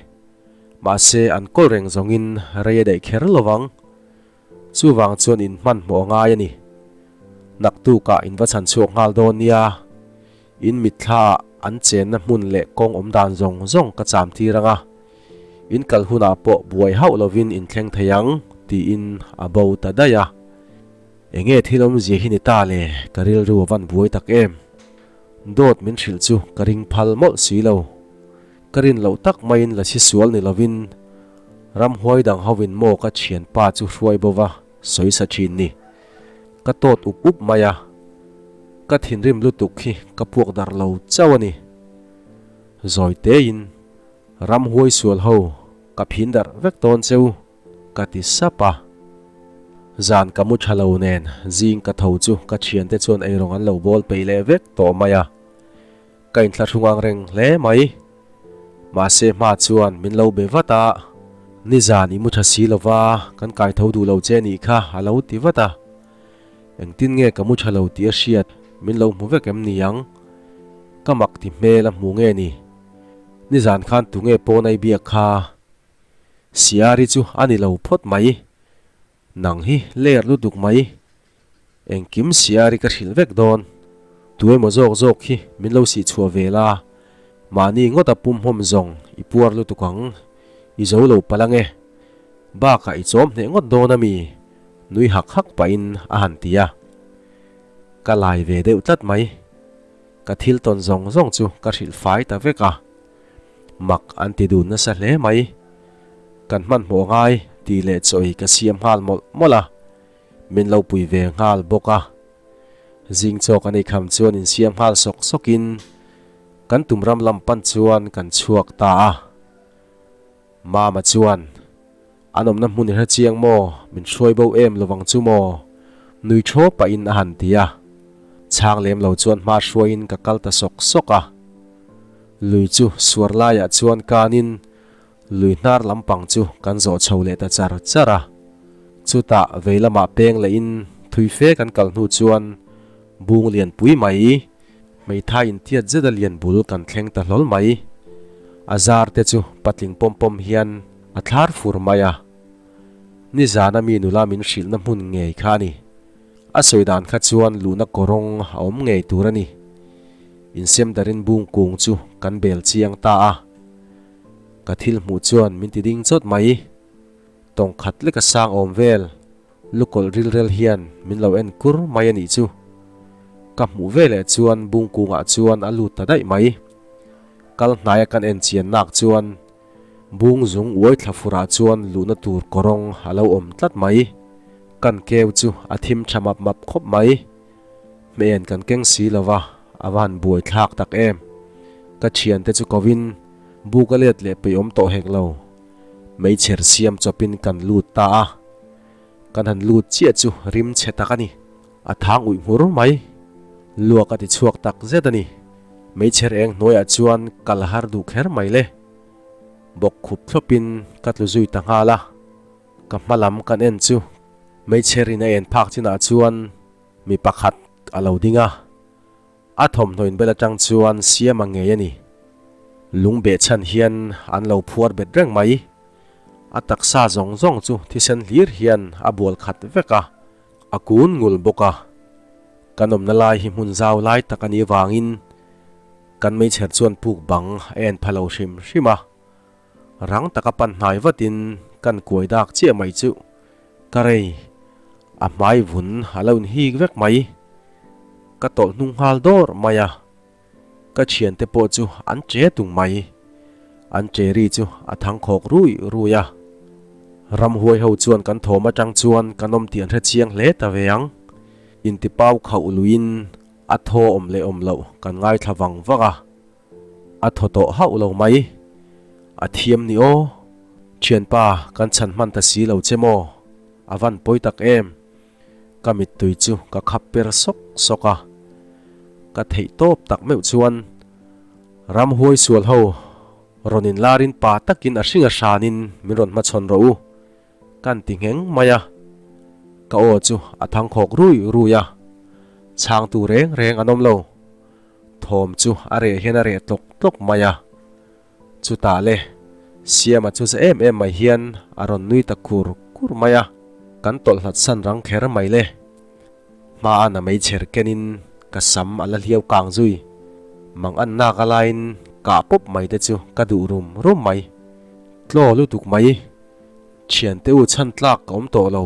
Mahse an kawl reng zawngin rei a daih kher lo vang. Chuvang chuan in hmanhmawh a ngai a ni. Naktukah in va chhan chhuak nghal dawn nia, in mitthlaah an chenna hmun leh kawng awm dan zawng zawng ka cham tir ang a, in kal hunah pawh buai hauh lovin in thleng thei ang, tiin a bo ta daih a. Enge thil awmzia hi ni ta le, ka rilru a van buai tak em. Dawt min hrilh chu ka ring phal mawlh si lo. Ka rin loh tak maiin la si sual ni lovin ramhuai dang hovin maw ka thianpa chu hruai bo va sawi sa thin ni. Ka tawt up up mai a, ka thinrim lutuk hi ka puak darh lo chauh a ni. Zawi tein ramhuai sual ho ka phin darh vek dawn cheu ka ti sap a. Zan ka mu tha lo nen zing ka tho chu ka thiante chuan eirawng an lo bawl peih leh vek tawh mai a. Ka inthlahrung ang reng hle mai. Mahse hma chuan min lo be vat a, Nizan i mu tha si lova, kan kai tho duh lo che nih kha a lo ti vat a. Engtin nge ka mu tha lo tih a hriat min lo hmu vek em ni ang? Ka mak ti hmel a hmu nge ni? Nizan khan tunge pawn ai biak kha? Siari chu a ni lo phawt mai. Nang hi ler lutuk mai. Engkim siari ka hrilh vek dawn. Tu emaw zawk zawk hi min lo sih chhuah ve la. Mahni ngawt a pum hmawm zawng i puar lutuk ang. I zo lo palh ange. Bakah i chawm hneh ngawt dawn ami? Nui hak hak pahin a han ti a. Ka lai ve deuh tlat mai. Ka thil tawn zawng zawng chu ka hrilh fai ta vek a. Mak an ti dun nasa hle mai. Kan hmanhmawh ngai tih leh chawi ka siam nghal mawlh mawlh a, min lo pui ve nghal bawk a. Zing chaw kan eikham chuan insiam nghal sawk sawkin kan tum ram lam pan chuan kan chhuak ta a. Mama chuan, An awmna hmun i hre chiang maw? Min hruai bo em lovang chu maw? Nui thaw pahin a han ti a. Chhang lem lo chuan hma hruaiin ka kal ta sawk sawk a. Lui chu suar laiah chuan kanin Lui hnar lampang chu kan zawh chho leh ta char char a. Chutah vei lamah peng lehin thui fe kan kal hnu chuan bung lian pui mai, hmeithai intiat zet a lian bul kan thleng ta hlawl mai. A zar te chu patling pawm pawm hian a thlar fur mai a. Nizana mi nula min hrilhna hmun ngei kha a ni. A sawi dan kha chuan luhna kawrawng a awm ngei tur a ni. Insem darin bung kung chu kan bel chiang ta a. Ka thil hmuh chuan min ti ding chawt mai. Tawng khat lek a sang awm vel, lukawlh rilrel hian min lo en kur mai a nih chu. Ka hmuh ve leh chuan bung kungah chuan a lut ta daih mai. Kal hnaia kan en chian nak chuan bung zung uai thla furah chuan luhna tur kawrawng a lo awm tlat mai. Kan keu chu a thim tha map map khawp mai. Hmeian kan keng si lo va, a va han buai thlak tak em. Ka thiante chu kovin buk a let leh peih awm tawh hek lo. Meichher siam chawpin kan lut ta a. Kan han lut chiah chu rim chhe tak a ni. A thang uih hmur mai. Luak a ti chhuak tak zet a ni. Meichher eng hnuaiah chuan kal har duh kher mai le. Bawk khup thlawpin ka tlu zui ta nghal a. Ka hma lam kan en chu hmeichhe rin a en phak chinah chuan mi pakhat a lo ding a. A thawmhnaw inbel atang chuan siam a ngei a ni. Lung beh chhan hian an lo phuar bet reng mai. A taksa zawng zawng chu thisen hlir hian a bual khat vek a, a kun ngul bawk a. Kan awmna lai hi hmun zau lai tak a nih avangin kan meichher chuan puk bang a en pha lo hrim hrim a. Rang taka pan hnai vatin kan kuai dak chiah mai chu ka rei a hmai vun a lo inhik vek mai. Ka tawlh hnung nghal dawr mai a, ka thiante pawh chu an che tung mai. An che ri chu a thang khawk rui rui a. Ramhuai ho chuan kan thawm atang chuan kan awm tih an hre chiang hle ta ve ang. Intipau khauh luiin a thaw awm leh awm loh kan ngaithla vang vang a. A thaw tawh hauh lo mai. A thiam ni aw. Thianpa kan chhan hman ta si lo che maw? A van pawi tak em? Ka mittui chu ka khap per sawk sawk a. Ka theih tawp tak meuh chuan ramhuai sual ho rawn inlarin pa takin a hring a hranin min rawn hmachhawn rawh u. Kan ti ngheng mai a, ka aw chu a thangkhawk rui rui a, chhangtu reng reng an awm lo. Thawm chu a reh hian a reh tlawk tlawk mai a, chutah le Siama chu za em em mai hian a rawn nui ta kur kur mai a, kan tawlh hlat san rang kher mai le. Hma a na meichher kenin ka sam a la hliau kang zui, mang an nak a laiin kah pawp mai te chu ka duh rum rum mai. Tlaw lutuk mai, thiante u chhan tlak ka awm tawh lo.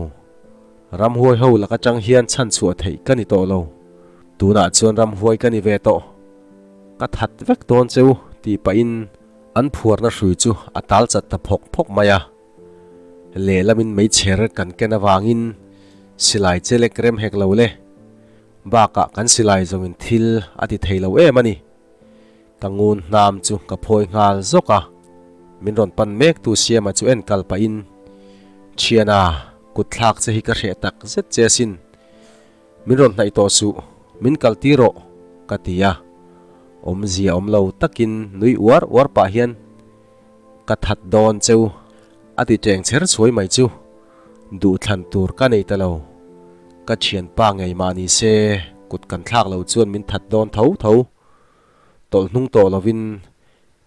Ramhuai ho lak atang hian chhan chhuah theih ka ni tawh lo. Tunah chuan ramhuai ka ni ve tawh. Ka that vek dawn che u tih pahin an phuarna hrui chu a tal chat ta phawk phawk mai a. Lehlamin meichher kan ken avangin silai chelek rem hek lo le. Bakah kan silai zawngin thil a ti thei lo em a ni. Ka ngun hnam chu ka phawi nghal zawk a, min rawn pan mek tu Siama chu en kal pahin, Thiana, kut thlak che hi ka hreh tak zet che asin. Min rawn hnaih tawh suh, min kal tir rawh, ka ti a. Awmzia awm lo takin nui uar uar pah hian, Ka that dawn cheu, a ti teng chher chhuai mai chu. Duhthlan tur ka nei ta lo. Ka thianpa ngei mah ni se, kut kan thlak lo chuan min that dawn tho tho. Tawlh hnung tawh lovin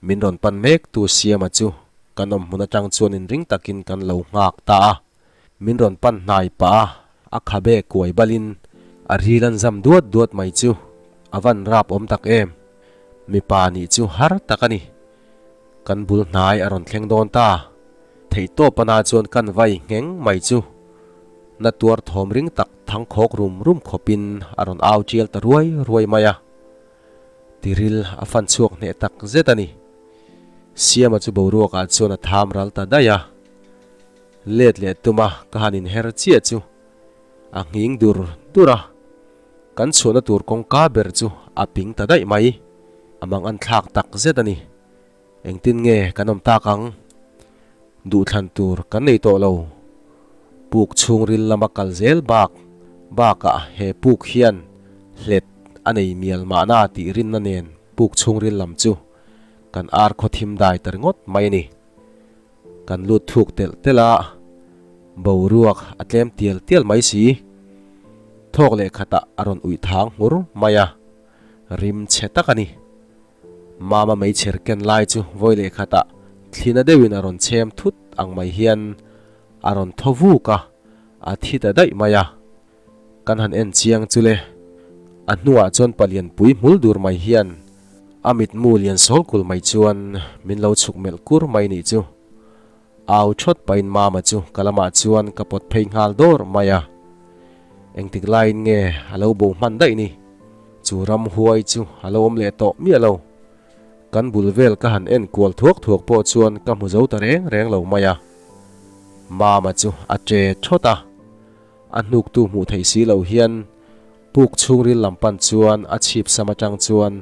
min rawn pan mek tu Siama chu kan awm hmun atang chuan inring takin kan lo nghak ta a. Min rawn pan hnai pah a, a khabe kuai balin a ril an zam duat duat mai chu a van rap awm tak em. Mipa nih chu har tak a ni. Kan bul hnai a rawn thleng dawn ta. Theihtawp ana chuan kan vai ngheng mai chu na tuar thawm ring tak thang khawk rum rum khawpin a rawn au tial ta ruai ruai mai a. Tiril a fan chhuak hneh tak zet a ni. Siama chu boruakah chuan a tham ral ta daih a. Let leh tuma ka han inher chiah chu a nghing dur dur a. Kan chhuahna tur kawngka ber chu a ping ta daih mai. A mang an thlak tak zet a ni. Engtin nge kan awm tak ang? Duhthlan tur kan nei tawh lo. Puk chhungril lama kal zel bak bakah he puk hian hlet a nei mial mahna tih rinna nen puk chhungril lam chu kan ar khaw thim dai ta ringawt mai a ni. Kan lut thuk telh telh a, boruak a tlem tial tial mai si. Thawk leh khatah a rawn uih thang hmur mai a, rim chhe tak a ni. Mama meichher ken lai chu vawi leh khatah thlina deuhin a rawn chhem thut ang mai hian a rawn thaw vuk a, a thi ta daih mai a. Kan han en chiang chu le, a hnuah chuan palian pui hmul dur mai hian a mitmu lian sawl kul mai chuan min lo chhuk melh kur mai nih chu. Au thawt pahin Mama chu ka lamah chuan ka pawt phei nghal dawr mai a. Engtik laiin nge a lo bo hman daih ni? Chu ramhuai chu a lo awm leh tawh miah lo. Kan bul vel ka han en kual thuak thuak pawh chuan ka hmu zo ta reng reng lo mai a. Mama chu a che thawt a. A hnuktu hmuh theih si lo hian puk chhungril lam pan chuan a chhip sam atang chuan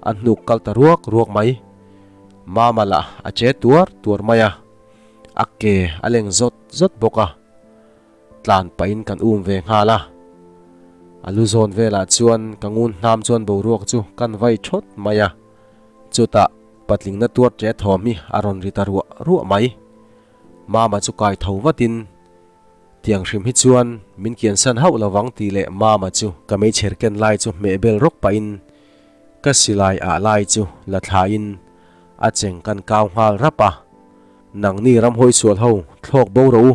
a hnuk kal ta ruak ruak mai. Mama lah a che tuar tuar mai a, a ke a leng zawt zawt bawk a. Tlan pahin kan um ve nghal a. A lu zawn velah chuan ka ngun hnam chuan boruak chu kan vai thawt mai a. Chutah patling na tuar che thawm hi a rawn ri ta ruah ruah mai. Mama chu kai tho vatin. Tiang hrim hi chuan min kiansan hauh lovang tih leh Mama chu ka meichher ken lai chu hmeh bel rawk pahin ka silai ah lai chu la thlain a cheng kan kau nghal rap a. Nangni ramhawi sual ho thlawk bo rawh u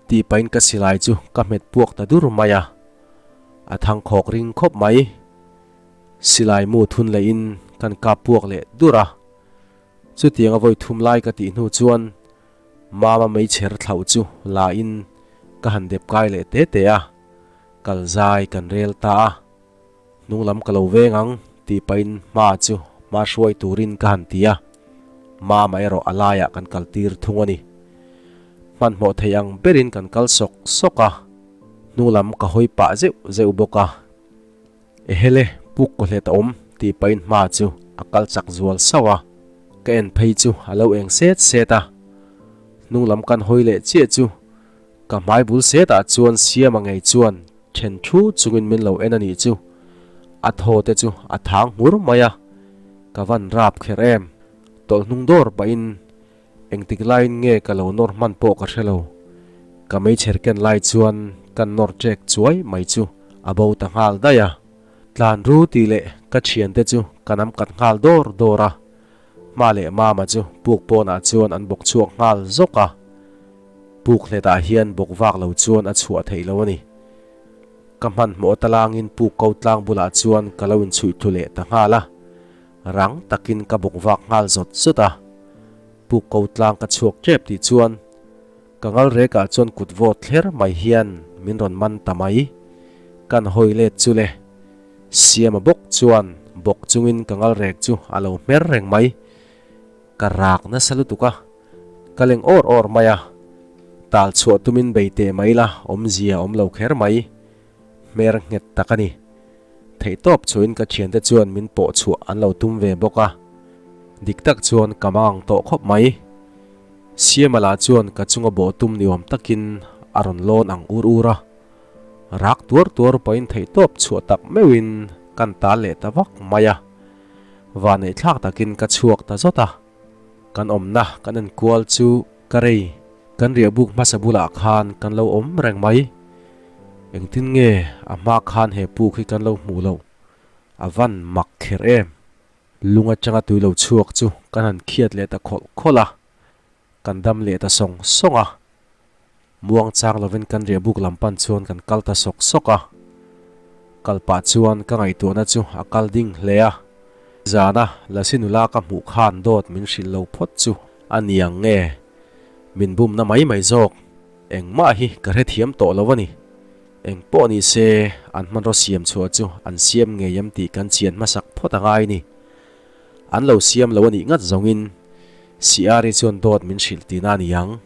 tih pahin ka silai chu ka hmet puak ta dur mai a. A thangkhawk ring khawp mai. Silai mu thun lehin kan kap puak leh dur a. Chutiang a vawi thum lai ka tih hnu chuan Mama meichher thlauh chu la in ka han dep kai leh te te a, kal zai kan rel ta a. Hnung lam ka lo veng ang tih pahin hma chu hma hruai turin ka han ti a, Mama erawh a laiah kan kal tir thung a ni. Hmanhmawh thei ang berin kan kal sawk sawk a, hnung lam ka hawi pah zeuh zeuh bawk a. Ehele, puk kaw hlet a awm tih pahin hma chu a kal chak zual sauh a, ka en phei chu a lo eng set set a. Hnung lam kan hawi leh chiah chu ka hmai bul setah chuan Siama ngei chuan then thu chungin min lo en a nih chu. A thaw te chu a thang hmur mai a, ka van rap kher em. Tawlh hnung dawr pahin Engtik laiin nge ka lo nawr hman pawh ka hre lo. Ka meichher ken lai chuan kan nawr ṭek chuai mai chu a bo ta nghal daih a. Tlan ru tih leh ka thiante chu ka nam kat nghal dawr dawr a. Hma leh Mama chu puk pawnah chuan an bawk chhuak nghal zawk a. Puk hletah hian bawk vak lo chuan a chhuah theih lo a ni. Ka hmanhmawh talangin puk ko tlang bulah chuan ka lo inchhuih thlu leh ta nghal a. Rang takin ka bawk vak nghal zawt zawt a, puk ko tlang ka chhuak tep tih chuan ka ngal rekah chuan kut vawt thler mai hian min rawn man ta mai. Kan hawi let chu le, Siama bawk chuan bawk chungin ka ngal rek chu a lo hmer reng mai. Ka rak nasa lutuk a, ka leng awr awr mai a, tal chhuah tumin bei teh mai la awmzia awm lo kher mai. Hmer nghet tak a ni. Theihtawp chuin ka thiante chuan min pawh chhuah an lo tum ve bawk a, dik tak chuan ka mang tawh khawp mai. Siama lah chuan ka chunga bawh tum ni awm takin a rawn lawn ang ur ur a, rak tuar tuar pawhin theihtawp chhuah tak meuhin kan tal leh ta vak mai a. Vaneihthlak takin ka chhuak ta zawt a, kan awmna kan enkual chu ka rei. Kan riahbuk hmasa bulah khan kan lo awm reng mai. Engtin nge a hma khan he puk hi kan lo hmuh loh? A van mak kher em? Lung atanga tui lo chhuak chu kan han khiat leh ta khawlh khawlh a, kan dam leh ta sawng sawng a. Muang chang lovin kan riahbuk lam pan chuan kan kal ta sawk sawk a. Kal pah chuan ka ngaihtuahna chu a kal ding hle a. Zana Lasi nula ka hmuh khan dawt min hrilh lo phawt chu a niang nge? Min bumna mai mai zawk. Engmah hi ka hrethiam tawh lo a ni. Eng pawh ni se, an hmanraw siam chhuah chu an siam ngei em tih kan chian hmasak phawt a ngai ni. An lo siam lo a nih ngat zawngin Siari chuan dawt min hrilh tihna a ni ang.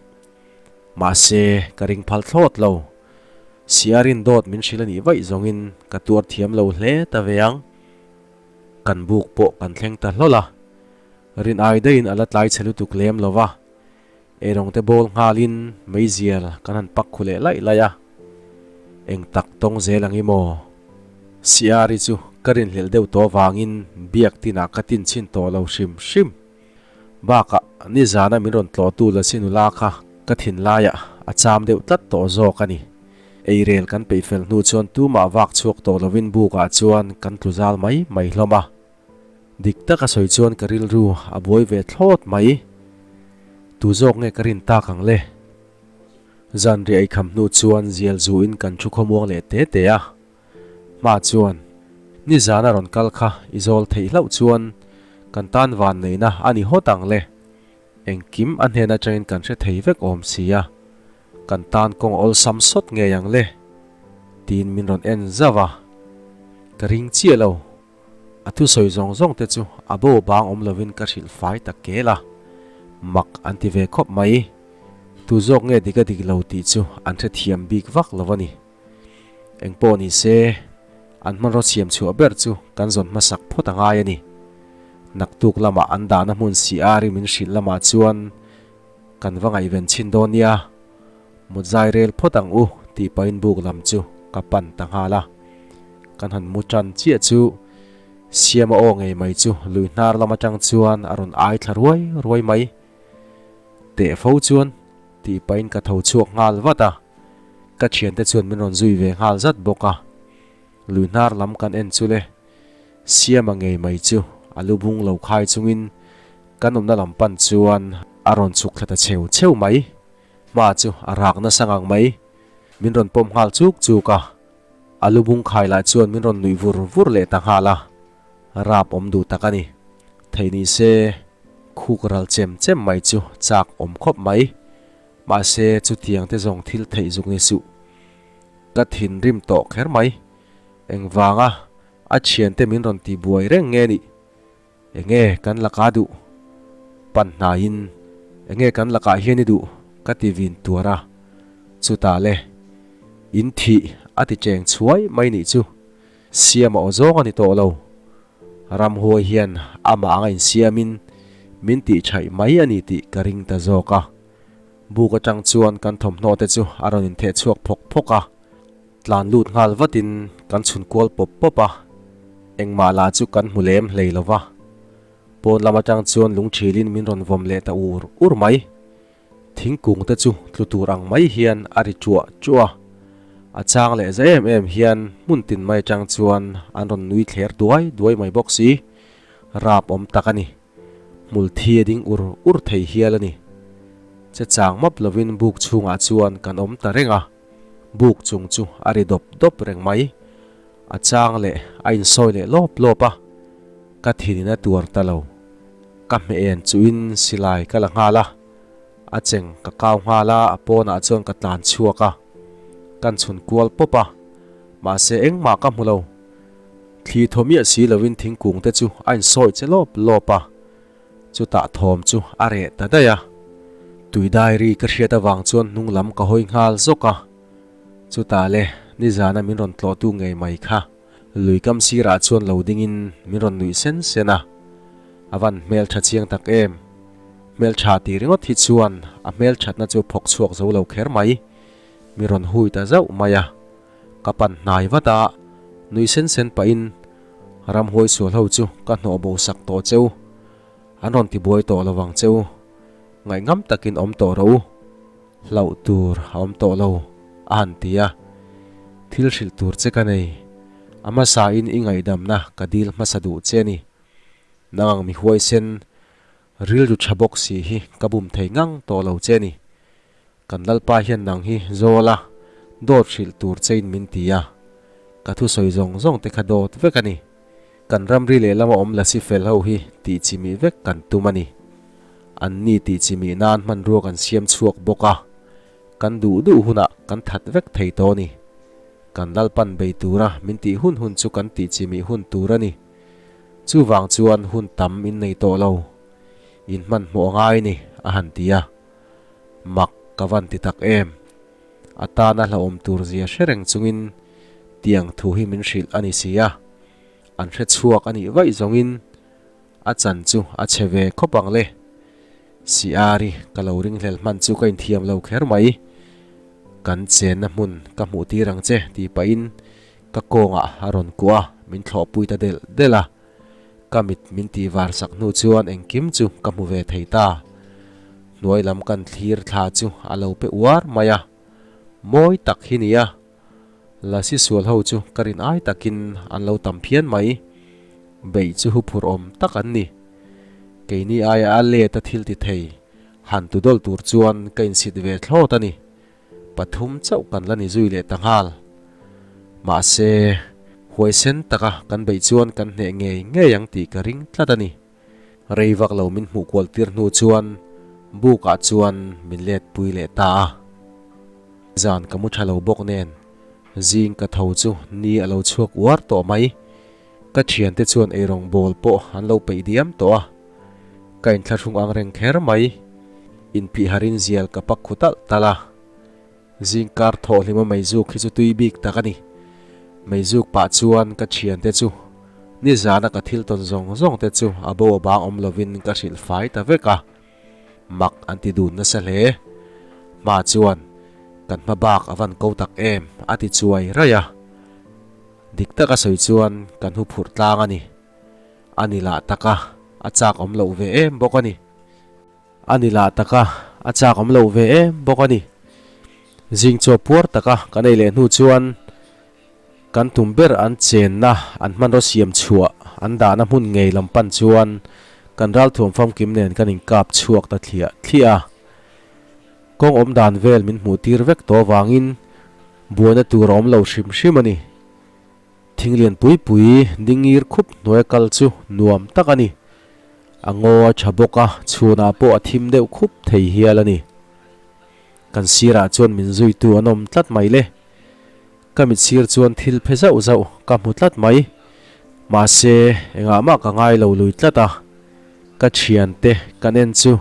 Mahse, ka ring phal thlawt lo. Siarin dawt min hrilh a nih vaih zawngin ka tuar thiam lo hle ta ve ang. Kan buk pawh kan thleng ta hlawl a. Rin ai daihin a la tlai chhe lutuk lem lo va. Eirawng te bawl nghalin meizial kan han pak khu leh laih laih a, eng tak tawng zel ang i maw? Siari chu ka rinhlelh deuh tawh avangin biak tinah ka tin chhin tawh lo hrim hrim. Bakah nizana min rawn tlawhtu Lasi nula kha ka thinlaiah a cham deuh tlat tawh zawk a ni. Eirel kan peih fel hnu chuan tumah vak chhuak tawh lovin bukah chuan kan tlu zal mai mai hlawm a. Dik taka sawi chuan ka rilru a buai ve thlawt mai. Tu zawk nge ka rin tak ang le? Zanriah eikham hnu chuan zial zuin kan thu khawmuang leh te te a. Hma chuan, Nizan a rawn kal kha i zawl theih hlauh chuan kan tan van neihna a ni hawt ang le. Engkim a hnen atangin kan hre thei vek awm si a, kan tan kawng awlsam sawt ngei ang le. Tiin min rawn en zauh a. Ka ring chiah lo. A thusawi zawng zawng te chu a bo bang awm lovin ka hrilh fai ta kel a, mak an ti ve khawp mai. Tu zawk nge dik a dik lo tih chu an hrethiam bik vak lo a ni. Engpawh ni se, an hmanraw siam chhuah ber chu kan zawn hmasak phawt a ngai a ni. Naktuk lamah an dahna hmun CR-i min hrilh lamah chuan kan va ngaihven chhin dawn nia. Mut zai rel phawt ang u tih pahin buk lam chu ka pan ta nghal a. Kan han mu tan chiah chu Siama aw ngei mai chu lui hnar lam atang chuan a rawn ai thla ruai ruai mai. Teh fo chuan tih pahin ka tho chhuak nghal vat a. Ka thiante chuan min rawn zui ve nghal zat bawk a, lui hnar lam kan en chu le, Siama ngei mai chu a lu bung lo khai chungin kan awmna lam pan chuan a rawn chhuk thla ta cheu cheu mai. Hma chu a rak nasa ngang mai, min rawn pawm nghal chuk chuk a, a lu bung khai lah chuan min rawn nuih vur vur leh ta nghal a, rap awm duh tak a ni. Thei ni se khuk ral chem chem mai chu chak awm khawp mai. Mahse chutiang te zawng thil theih zuk ni suh. Ka thinrim tawh kher mai. Engvanga a thiante min rawn ti buai reng nge nih? Enge kan laka duh? Pan hnaiin enge kan lakah hian i duh? Ka ti vin tuar a. Chutah le, in thih a ti cheng chhuai mai nih chu. Siam a aw zawng a ni tawh lo. Ramhuai hian amah anga insiamin min tihchhaih mai a ni tih ka ring ta zawk a. Buk atang chuan kan thawmhnaw te chu a rawn intheh chhuak phawk phawk a, tlan lut nghal vatin kan chhun kual pawp pawp a, engmah lah chu kan hmu lem hlei lo va. Pawn lam atang chuan lungthilin min rawn vawm leh ta ur ur mai. Thingkung te chu tlu tur ang mai hian a ri chuah chuah a, a chang leh za em em hian hmun tin mai atang chuan an rawn nui thler duai duai mai bawk si. Rap awm tak a ni. Hmul thi a ding ur ur thei hial a ni. Che chang map lovin buk chhungah chuan kan awm ta reng a, buk chung chu a ri dawp dawp reng mai. A chang leh a insawi leh lawp lawp a, ka thinin a tuar ta lo. Ka hmeh en chuhin silai ka la nghal a, a cheng ka kau nghal a, a pawnah chuan ka tlan chhuak a, kan chhun kual pawp a, mahse engmah ka hmu lo. Thli thaw miah si lovin thingkung te chu a insawi che lawp lawp a, chutah thawm chu a reh ta daih a. Tui diary ka hriat avang chuan hnung lam ka hawi nghal zawk a, chutah le nizana min rawn tlawhtu ngei mai kha. Lui kam sirah chuan lo dingin min rawn nuih sen sen a, a van hmeltha chiang tak em. Hmeltha tih ringawt hi chuan a hmelthatna chu phawk chhuak zo lo kher mai. Mi rawn hui ta zauh mai a, ka pan hnai vat a, nuih sen sen pahin ramhuai sual ho chu ka hnawh bo sak tawh che u, an rawn tibuai tawh lo vang che u, ngaihngam takin awm tawh rawh u. Hlauh tur a awm tawh lo, a han ti a. Thil hrilh tur che ka nei. A hmasain i ngaihdamna ka dil hmasa duh che a ni. Nang ang mi huaisen, rilru tha bawk si hi ka bum thei ngang tawh lo che a ni. Kan Lalpa hian nang hi zawl a, dawt hrilh tur chein min ti a. Ka thusawi zawng zawng te kha dawt vek a ni. Kan ramri lehlama awm lasi fel ho hi tih chimih vek kan tum a ni. An ni tih chimih nan hmanrua kan siam chhuak bawk a, kan duh duh hunah kan that vek thei tawh a ni. Kan Lalpan bei tura min tih hun hun chu kan tih chimih hun tur a ni. Chuvang chuan hun tam in nei tawh lo. In hmanhmawh a ngai ni, a han ti a. Mak ka van ti tak em. A tana hlauhawm tur zia hre reng chungin tiang thu hi min hrilh a ni si a, an hre chhuak a nih vaih zawngin a chan chu a chhe ve khawp ang le. Siari ka lo ringhlel hman chu ka inthiam lo kher mai. Kan chenna hmun ka hmuh tir ang che tih pahin ka kawngah a rawn kuah a, min thlawhpui ta delh delh a. Ka mit min tih var sak hnu chuan engkim chu ka hmu ve thei ta. Hnuai lam kan thlir thla chu a lo pe uar mai a, mawi tak hi nia. Lasi sual ho chu ka rin ai takin an lo tam phian mai. Beih chu huphurh awm tak an ni. Keini aia a let a thil ti thei han tu dawl tur chuan ka insit ve thlawt a ni. Pathum chauh kan la ni zui leh ta nghal. Mahse, huaisen taka kan beih chuan kan hneh ngei ngei ang tih ka ring tlat a ni. Rei vak lo min hmuh kual tir hnu chuan buk ah chuan min let pui leh ta a. Zan ka mu tha lo bawk nen zing ka tho chu ni a lo chhuak uar tawh mai. Ka thiante chuan eirawng bawl pawh an lo peih diam tawh a. Ka inthlahrung ang reng kher mai. Inphih harin zial ka pak khu talh talh a. Zingkar thawhhlima meizuk hi chu tui bik tak a ni. Meizuk pah chuan ka thiante chu nizana ka thil tawn zawng zawng te chu a bo a bang awm lovin ka hrilh fai ta vek a. Mak an ti dun nasa hle. Hma chuan kan hma bak a van ko tak em a ti chuai raih a. Dik taka sawi chuan kan hu phurh tlang a ni. A ni lah taka a chak awm loh ve em bawk a ni. A ni lah taka a chak awm loh ve em bawk a ni. Zing chaw puar taka kan ei leh hnu chuan kan tum ber an chenna an hmanraw siam chhuah an dahna hmun ngei lam pan chuan kan ralthuam famkim nen kan inkap chhuak ta thliah thliah a. Kawng awm dan vel min hmuh tir vek tawh avangin buaina tur a awm lo hrim hrim a ni. Thing lian pui pui dingir khup hnuaia kal chu nuam tak a ni. A ngaw a tha bawk a, chhunah pawh a thim deuh khup thei hial a ni. Kan sirah chuan min zuitu an awm tlat mai le. Ka mit sir chuan thil phe zauh zauh ka hmu tlat mai. Mahse, engah mah ka ngai lo lui tlat a. Ka thiante kan en chu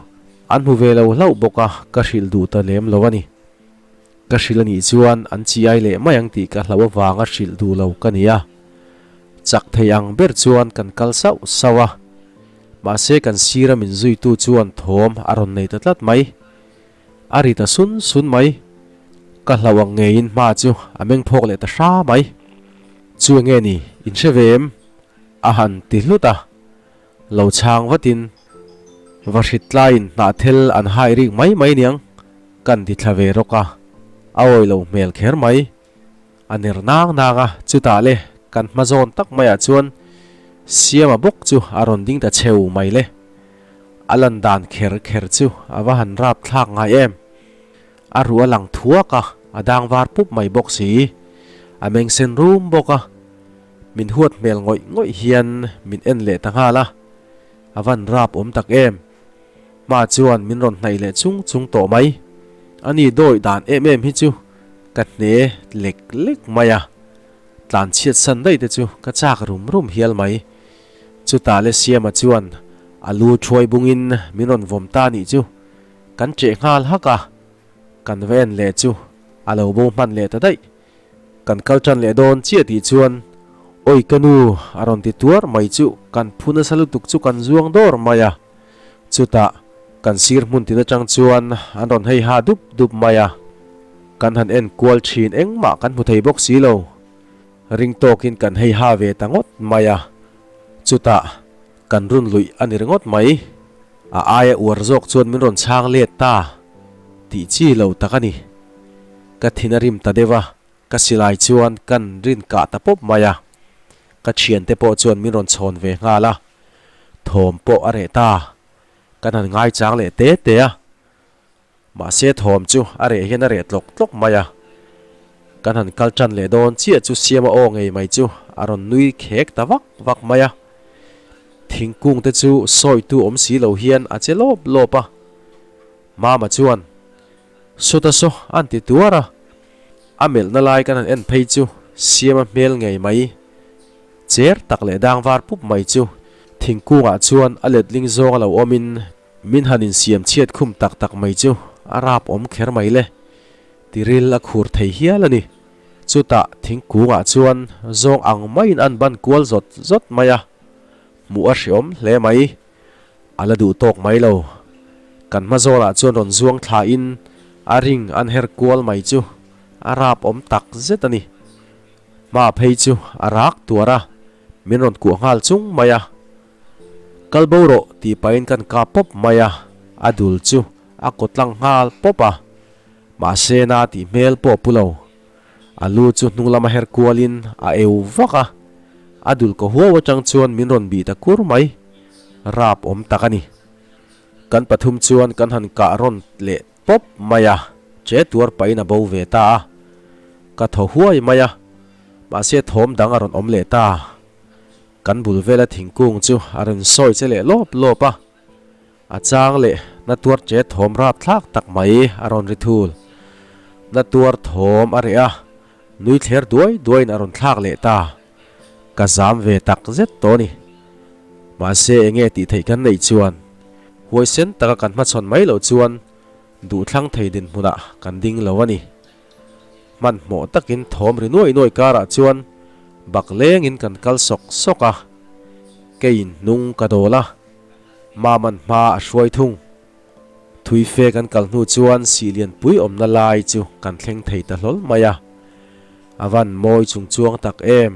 an hmu ve lo hlauh bawk a, ka hrilh duh ta lem lo a ni. Ka hrilh a nih chuan an chi ai leh mai ang tih ka hlauh avanga hrilh duh lo ka ni a. Chak thei ang ber chuan kan kal sauh sauh a. Mahse kan sira min zuitu chuan thawm a rawn nei ta tlat mai. A ri ta sun sun mai. Ka hlauh ang ngeiin hma chu a meng phawk leh ta hra mai. Chu enge ni, in hre ve em? A han ti hlut a. Lo chhang vatin va hrit tlaiin hnahthel an hai rik mai mai niang kan ti thla ve rawk a, a awi lo hmel kher mai. A ner nang nang a, chutah le kan hma zawn tak maiah chuan Siama bawk chu a rawn ding ta cheu mai le. A lan dan kher kher chu a va han rap thlak ngai em. A ruh a lang thuak a, a dang var pup mai bawk si. A meng sen rum bawk a. Min huat hmel ngawih ngawih hian min en leh ta nghal a, a van rap awm tak em. Hma chuan min rawn hnaih leh chung chung tawh mai. Ani dawi dan em em hi chu ka hne lek lek mai a, tlan chhiat san daih te chu ka chak rum rum hial mai. Chutah le Siama chuan a lu thuai bungin min rawn vawm ta nih chu kan cheh nghal hak a, kan va en leh chu a lo bo hman leh ta daih. Kan kal tan leh dawn chiah tih chuan Awi ka nu a rawn ti tuar mai chu kan phu nasa lutuk chu kan zuang dawr mai a. Chutah kan sir hmun tin atang chuan an rawn hei ha dup dup mai a. Kan han en kual thin engmah kan hmu thei bawk si lo. Ring tawkin kan hei ha ve ta ngawt mai a. Chutah kan run luih a ni ringawt mai. A aia uar zawk chuan min rawn chhang let ta tih chi lo tak a ni. Ka thin a rim ta deuh a, ka silai chuan kan rin kah ta pawp mai a. Ka thiante pawh chuan min rawn chhawn ve nghal a, thawm pawh a reh ta. Kan han ngaichang leh te te a. Mahse thawm chu a reh hian a reh tlawk tlawk mai a. Kan han kal tan leh dawn chiah chu Siama aw ngei mai chu a rawn nui khek ta vak vak mai a. Thingkung te chu sawitu awm si lo hian a che lawp lawp a. Mama chuan, Sawta saw an ti tuar a. A melhna lai kan han en phei chu Siama hmel ngei mai, cher tak leh dang var pup mai chu thingkungah chuan a letling zawng a lo awmin Min han insiam chhiat khum tak tak mai chu a rap awm kher mai le. Tiril a khur thei hial a ni. Chutah thingkungah chuan zawng ang maiin an ban kual zawt zawt mai a, hmuh a hreawm hle mai. A la duh tawk mai lo. Kan hma zawlah chuan rawn zuang thlain a ring an her kual mai chu a rap awm tak zet a ni. Hma phei chu a rak tuar a, min rawn kuah nghal chung mai a. Kal bo rawh tih pahin kan kap pawp mai a, a dul chu a kaw tlang nghal pawp a, mahse na tih hmel pawh a pu lo. A lu chu hnung lama her kualin a eu vak a, a dul kaw huau atang chuan min rawn bih ta kur mai. Rap awm tak a ni. Kan pathum chuan kan han kah rawn leh pawp mai a, che tuar pahin a bo ve ta a. Ka thaw huai mai a, mahse thawm dang a rawn awm leh ta. Kan bul vela thingkung chu a rawn sawi che leh lawp lawp a, a chang leh na tuar che thawm rap thlak tak mai a rawn ri thul. Na tuar thawm a reh a, nui thler duai duaiin a rawn thlak leh ta. Ka zam ve tak zet tawh a ni. Mahse enge tih theih kan neih chuan huaisen taka kan hmachhawn mai loh chuan duhthlang thei dinhmunah kan ding lo a ni. Hmanhmawh takin thawm ri nuai nuai karah chuan bak lengin kan kal sawk sawk a, keiin hnung ka dawl a, Maman hma a hruai thung. Thui fe kan kal hnu chuan Sihlianpui awmna lai chu kan thleng thei ta hlawl mai a, a van mawi chung chuang tak em.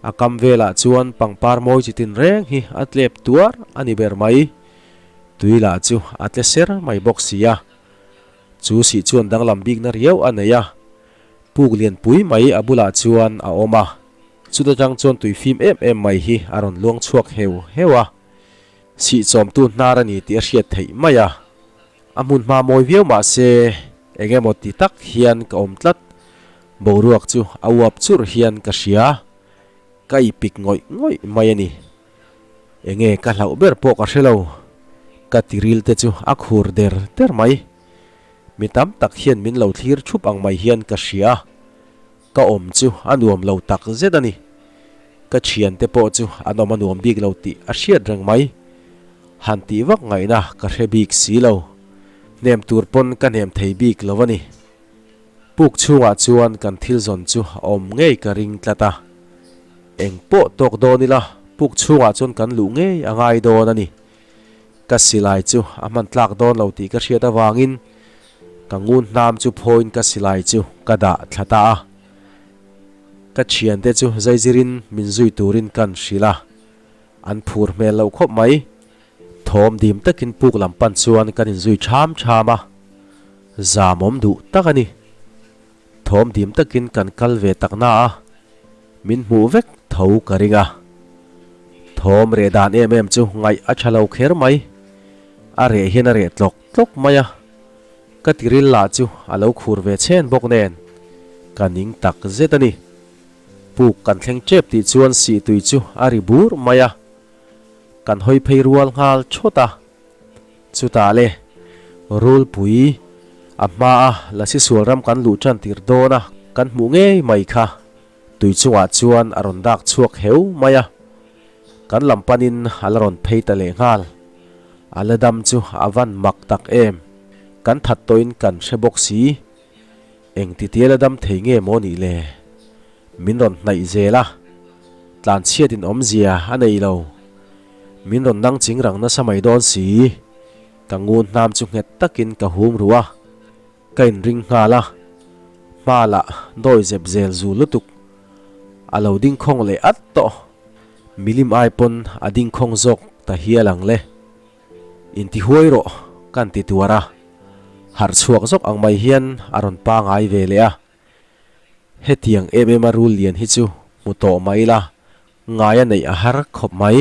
A kam velah chuan pangpar mawi chi tin reng hi a tlep tuar a ni ber mai. Tui lah chu a tle ser mai bawk si a. Chu sih chuan danglam bikna riau a nei a, puk lianpui mai a bulah chuan a awm a, chuta tang chuan tui fim em em mai hi a rawn luang chhuak heu heu a, sih chawmtu hnar a ni tih a hriat theih mai a. A hmun hma mawi viau mah se eng emaw ti tak hian ka awm tlat, boruak chu a uap churh hian ka hria, ka ipik ngawih ngawih mai a ni. Enge ka hlauh ber pawh ka hre lo, ka tiril te chu a khur der der mai. Mi tam tak hian min lo thlir thup ang mai hian ka hria a, ka awm chu a nuam lo tak zet a ni. Ka thiante pawh chu an awm a nuam bik lo tih a hriat reng mai. Han tih vak ngaihna ka hre bik si lo. Hnem tur pawn ka hnem thei bik lo a ni. Puk chhungah chuan kan thil zawn chu a awm ngei ka ring tlat a. Eng pawh tawk dawn ila puk chhungah chuan kan luh ngei a ngai dawn a ni. Ka silai chu a hman tlak dawn lo tih ka hriat avangin ka ngun hnam chu phawiin ka silai chu ka dah thla ta a. Ka thiante chu zaizirin min zui turin kan hrilh a, an phur hmel loh khawp mai. Thawm dim takin puk lam pan chuan kan inzui ṭham ṭham a, zamawm duh tak a ni. Thawm dim takin kan kal ve tak na a, min hmuh vek tho ka ring a. Thawm reh dan em em chu ngaih a tha lo kher mai. A reh hian a reh tlawk tlawk mai a, ka tiril lah chu a lo khur ve chhen bawk nen ka ning tak zet a ni. Puk kan thleng tep tih chuan sihtui chu a ri bur mai a. Kan hawi phei rual nghal thawt a, chutah le Rulpui a hmaa Lasi sual ram kan luh tan tir dawn a kan hmuh ngei mai kha tui chungah chuan a rawn dak chhuak heu mai a, kan lam panin a la rawn phei ta leh nghal. A la dam chu a van mak tak em, kan that tawhin kan hre bawk si. Engtiti a la dam thei nge maw nih le? Min rawn hnaih zel a, tlanchhiat in awmzia a nei lo. Min rawn nang ching rang nasa mai dawn si. Ka ngun hnam chu nghet takin ka hum ruh a, ka inring nghal a. Hma lah dawi zep zel zul lutuk. A lo ding khawng leh at tawh. Milim ai pawn a ding khawng zawk ta hial ang le. Intihuai rawh kan ti tuar a, harh chhuak zawk ang mai hian a rawn pangai ve leh a. Hetiang em em a rul lian hi chu hmu tawh mai ila, ngai a neih a har khawp mai.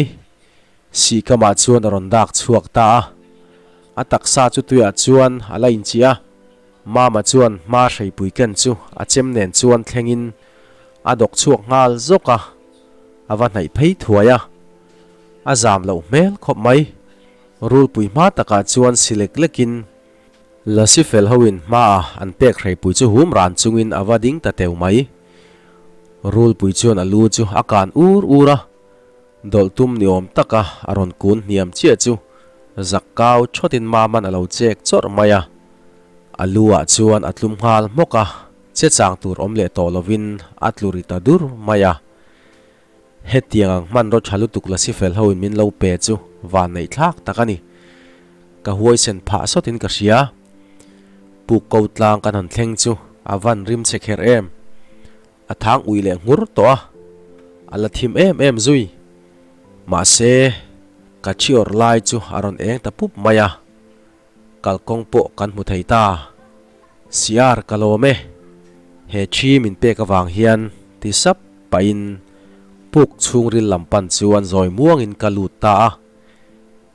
Sihkamah chuan a rawn dak chhuak ta a, a taksa chu tuiah chuan a la inchih a. Mama chuan hma hreipui ken chu a chem nen chuan thlengin a dawk chhuak nghal zawk a, a va hnaih phei thuai a. A zam loh hmel khawp mai. Rulpui hma takah chuan si lek lekin Lasi fel hoin hmaah an pek hreipui chu hum ran chungin a va ding ta teu mai. Rulpui chuan a lu chu a kan ur ur a, dawlh tum ni awm taka a rawn kun hniam chiah chu zak kau thawtin Maman a lo chek chawrh mai a. A lu ah chuan a tlum nghal hmawk a, che chang tur awm leh tawh lovin a tlu ri ta dur mai a. Hetiang ang hmanraw tha lutuk Lasi fel hoin min lo pe chu van neih thlak tak a ni. Ka huaisen phah sawtin ka hria. Puk ko tlang kan han thleng chu a van rim che kher em. A thang ui leh nghur tawh a, a la thim em em zui. Mahse, ka thi awrh lai chu a rawn eng ta pup mai a. Kalkawng pawh kan hmu thei ta. Siar ka lawm e. He thi min pek avang hian ti sap pahin puk chhungril lam pan chuan zawi muangin ka lut ta a.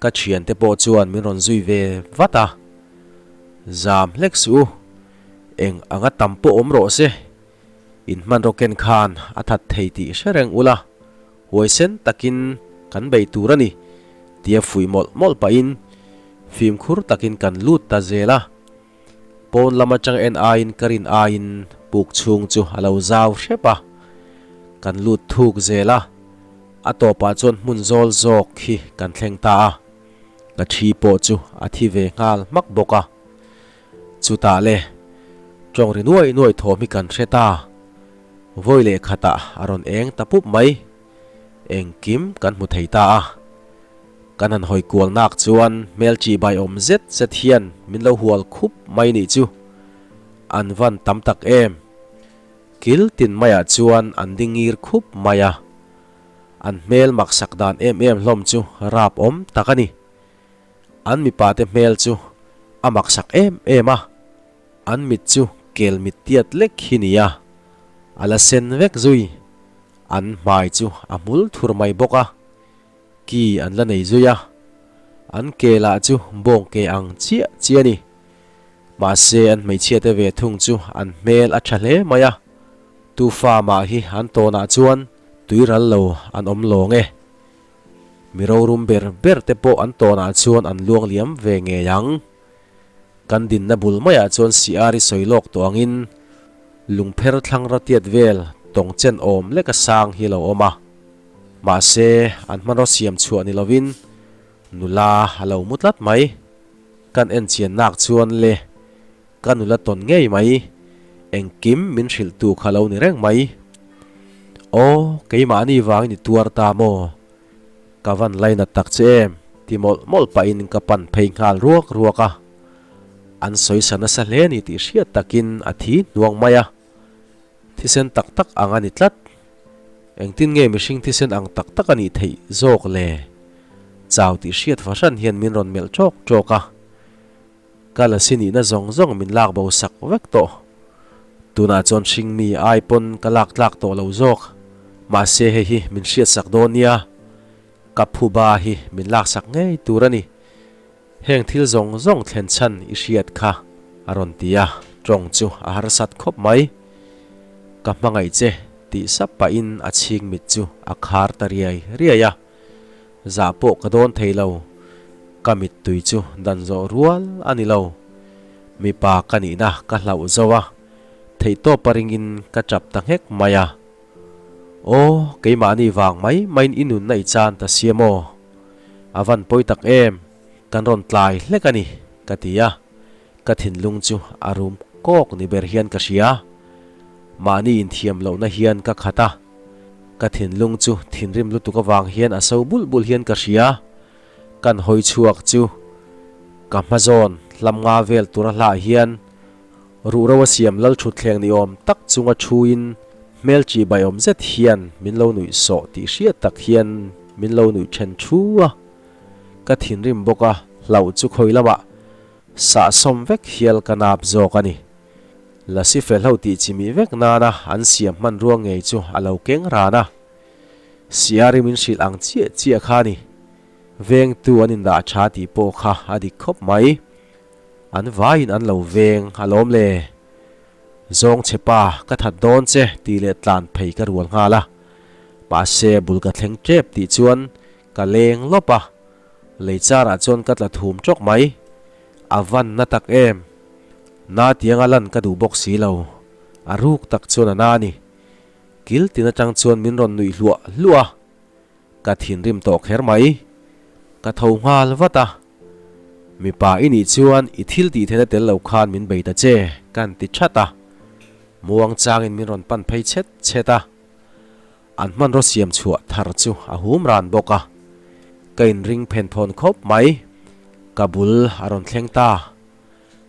Ka thiante pawh chuan min rawn zui ve vat a. Zam hlek suh u. Eng anga tam pawh awm rawh se. In hmanraw ken khan a that thei tih hre reng ula. Huaisen takin kan bei tur a ni, tia fuih mawlh mawlh pahin fimkhur takin kan lut ta zel a. Pawn lam atang en aiin ka rin aiin puk chhung chu a lo zau hrep a. Kan lut thuk zel a, a tawpah chuan hmun zawl zawk hi kan thleng ta a. Ka thi pawh chu a thi ve nghal hmak bawk a. Chutah le, tawng ri nuai nuai thawm hi kan hre ta. Vawi leh khatah a rawn eng ta pup mai. Engkim kan hmu thei ta a. Kan han hawi kual nak chuan hmel chi bai awm zet zet hian min lo hual khup mai nih chu. An van tam tak em. Kil tin maiah chuan an ding ngir khup mai a. An hmel maksak dan em em hlawm chu rap awm tak a ni. An mipa te hmel chu a maksak em em a. An mit chu kel mit tiat lek hi nia, a la sen vek zui. An hmai chu a hmul thur mai bawk a, ki an la nei zui a. An ke lah chu bawng ke ang chiah chiah a ni. Mahse an hmeichhia te ve thung chu an hmel a tha hle mai a, tu fa mah hi an tawnah chuan tuiral lo an awm lawng e. Mi rorum ber ber te pawh an tawnah chuan an luang liam ve ngei ang. Kan dinna bul maiah chuan Siari sawi lawk tawh angin lungpher thlang ratiat vel tawng chen awm leka sang hi a lo awm a. Mahse an hmanraw siam chhuah ni lovin nula a lo mu tlat mai. Kan en chian nak chuan le ka nula tawn ngei mai, engkim min hrilh tu kha lo ni reng mai. Aw, keimahni vangin i tuar ta maw? Ka van lainat tak che em? ti mawlh mawlh pahin ka pan phei nghal ruak ruak a. An sawisa nasa hle ni tih hriat takin a thi hnuang mai a. Thisen tak tak ang a ni tlat. Engtin nge mihring thisen ang tak tak a nih theih zawk le? Chau tih hriat fahran hian min rawn melh ṭawk ṭawk a. Ka lasi nihna zawng zawng min lak bo sak vek tawh. Tunah chuan hringmi ai pawn ka lak tlak tawh lo zawk. Mahse hei hi min hriat sak dawn nia. Ka phuba hi min lak sak ngei tur a ni. Heng thil zawng zawng thlen chhan i hriat kha a rawn ti a, tawng chu a harsat khawp mai. Ka hmangaih che tih sap pahin a chhing mit chu a khar ta riai riai a, zah pawh ka dawn thei lo. Ka mittui chu dan zawh rual a ni lo. Mipa ka nihna ka hlauh zo a, theihtawpa ringin ka tap ta nghek mai a. Aw, keimahni vang mai maiin i nunna i chan ta sia maw? A van pawi tak em? Kan rawn tlai hlek a ni, ka ti a. Ka thinlung chu a rum kawk ni ber hian ka hria. Mahni inthiam lohna hian ka khat a. Ka thinlung chu thinrim lutuk avang hian a so bulh bulh hian ka hria. Kan hawi chhuak chu ka hma zawn hlam nga vel tura hlah hian Ruhro a siam lal thutthleng ni awm tak chunga thuin hmel chi bai awm zet hian min lo nuih sawh tih hriat tak hian min lo nuih then thu a. Ka thinrim bawk a, hlauh chu khawi lamah sahsawm vek hial ka nap zawk a ni. Lasi fel ho tih chimih vek nana an siam hmanrua ngei chu a lo keng ran a. Siari min hrilh ang chiah chiah kha a ni. Vengtu an indah tha tih pawh kha a dik khawp mai. An vaiin an lo veng alawm le. Zawng che pa, ka that dawn che tih leh tlan phei ka rual nghal a. Mahse bul ka thleng tep tih chuan ka leng lawp a, lei charah chuan ka tla thum tawk mai. A van na tak em? Na tianga lan ka duh bawk si lo. A ruk tak chuan a na a ni. Kil tin atang chuan min rawn nuih hluah hluah a. Ka thinrim tawh kher mai. Ka tho nghal vat a. Mipa i nih chuan i thil tih theihna tel lo khan min bei ta che, ka han ti that a. Muang changin min rawn pan phei chhet chhet a. An hmanraw siam chhuah thar chu a hum ran bawk a. Ka inring phen phawn khawp mai. Ka bul a rawn thleng ta.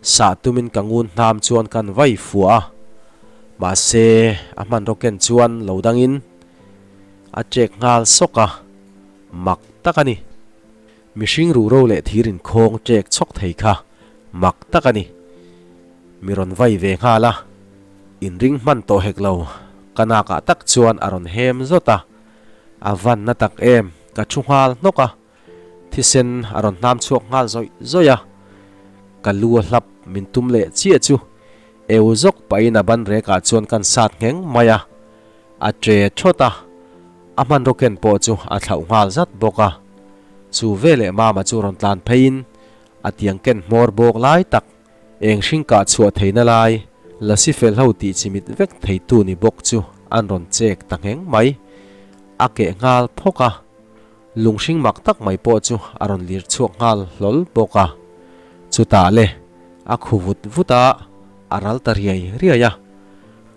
Sah tumin ka ngun hnam chuan kan vai fuah a, mahse a hmanraw ken chuan lo dangin a chek nghal sawk a, mak tak a ni. Mihring ruhro leh thir inkhawng chek chhawk thei kha mak tak a ni. Mi rawn vai ve nghal a, inring hman tawh hek lo, ka nakah tak chuan a rawn hem zawt a, a van na tak em, ka thu nghal hnawk a. Thisen a rawn hnam chhuak nghal zawih zawih a, ka lu a hlap min tum leh chiah chu eu zawk pahin a ban rekah chuan kan sat ngheng mai a, a tre thawt a, a hmanraw ken pawh chu a thlauh nghal zat bawk a. Chu veleh Mama chu rawn tlan pheiin a tiang ken hmawr bawk lai tak eng hring kah chhuah theihna lai lasi fel ho tih chimit vek theitu ni bawk chu an rawn chek ta ngheng mai, a keh nghal phawk a. Lunghring mak tak mai pawh chu a rawn lir chhuak nghal hlawl bawk a. Chutah le, a khu vut vut a, a ral ta riai riai a.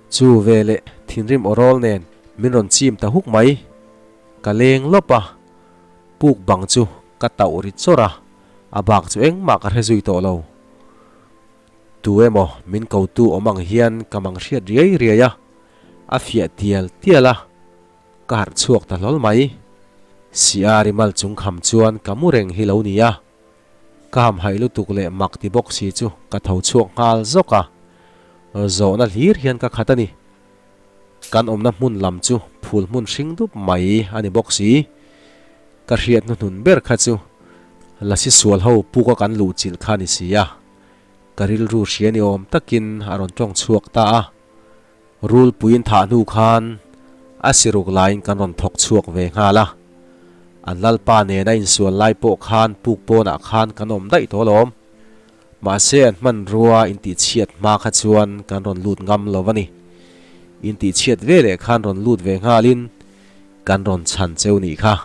Chu veleh thinrim aw rawl nen min rawn chim ta huk mai. Ka leng lawp a, puk bang chu ka tauh ri chawrh a, a bak chu engmah ka hre zui tawh lo. Tu emaw min kotu awm ang hian ka mang hriat riai riai a, a fiah tial tial a. Ka harh chhuak ta hlawl mai. Siari mal chung kham chuan ka mu reng hi lo ni a. Ka hamhaih lutuk leh mak ti bawk si chu ka tho chhuak nghal zawk a. Zawhna hlir hian ka khat a ni. Kan awmna hmun lam chu phul hmun hring dup mai a ni bawk si. Ka hriat hnuhnun ber kha chu Lasi sual ho puka kan luh chilh kha a ni si a. Ka rilru hria ni awm takin a rawn tawng chhuak ta a. Rulpuiin thah hnu khan a siruk laiin kan rawn thawk chhuak ve nghal a. An lalpa nena insual lai pawh khan puk pawnah khan kan awm daih tawh alawm. Mahse an hmanrua intihchhiat hma kha chuan kan rawn lut ngam lo a ni. Intihchhiat ve leh khan rawn lut ve nghalin kan rawn chhan cheu nih kha.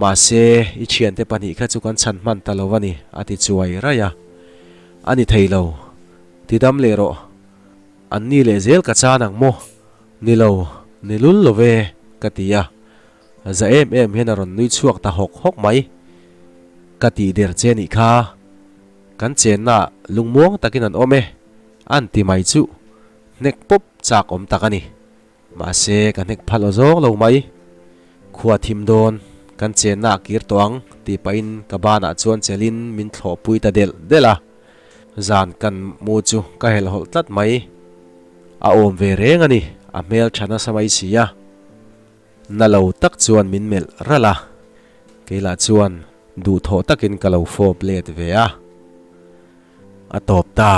Mahse i thiante pahnih kha chu kan chhan hman ta lo a ni, a ti chuai raih a. A ni thei lo. Tidam leh rawh. An ni leh zel ka chan ang maw? Ni lo, ni lul lo ve, ka ti a. Za em em hian a rawn nui chhuak ta hawk hawk mai. Ka tih der che nih kha. Kan chenna lungmuang takin an awm e, an ti mai chuh. Hnek pawp chak awm tak a ni. Mahse ka hnek phal aw zawng lo mai. Khua thim dawn, kan chenna a kir tawh ang tih pahin ka banah chuan chelin min thlawhpui ta delh delh a. Zan kan mu chu ka helhhawlh tlat mai. A awm ve reng a ni, a hmel tha nasa mai si a. Na lo tak chuan min melh ralh a, keilah chuan duhthawh takin ka lo fawp let ve a. A tawp ta.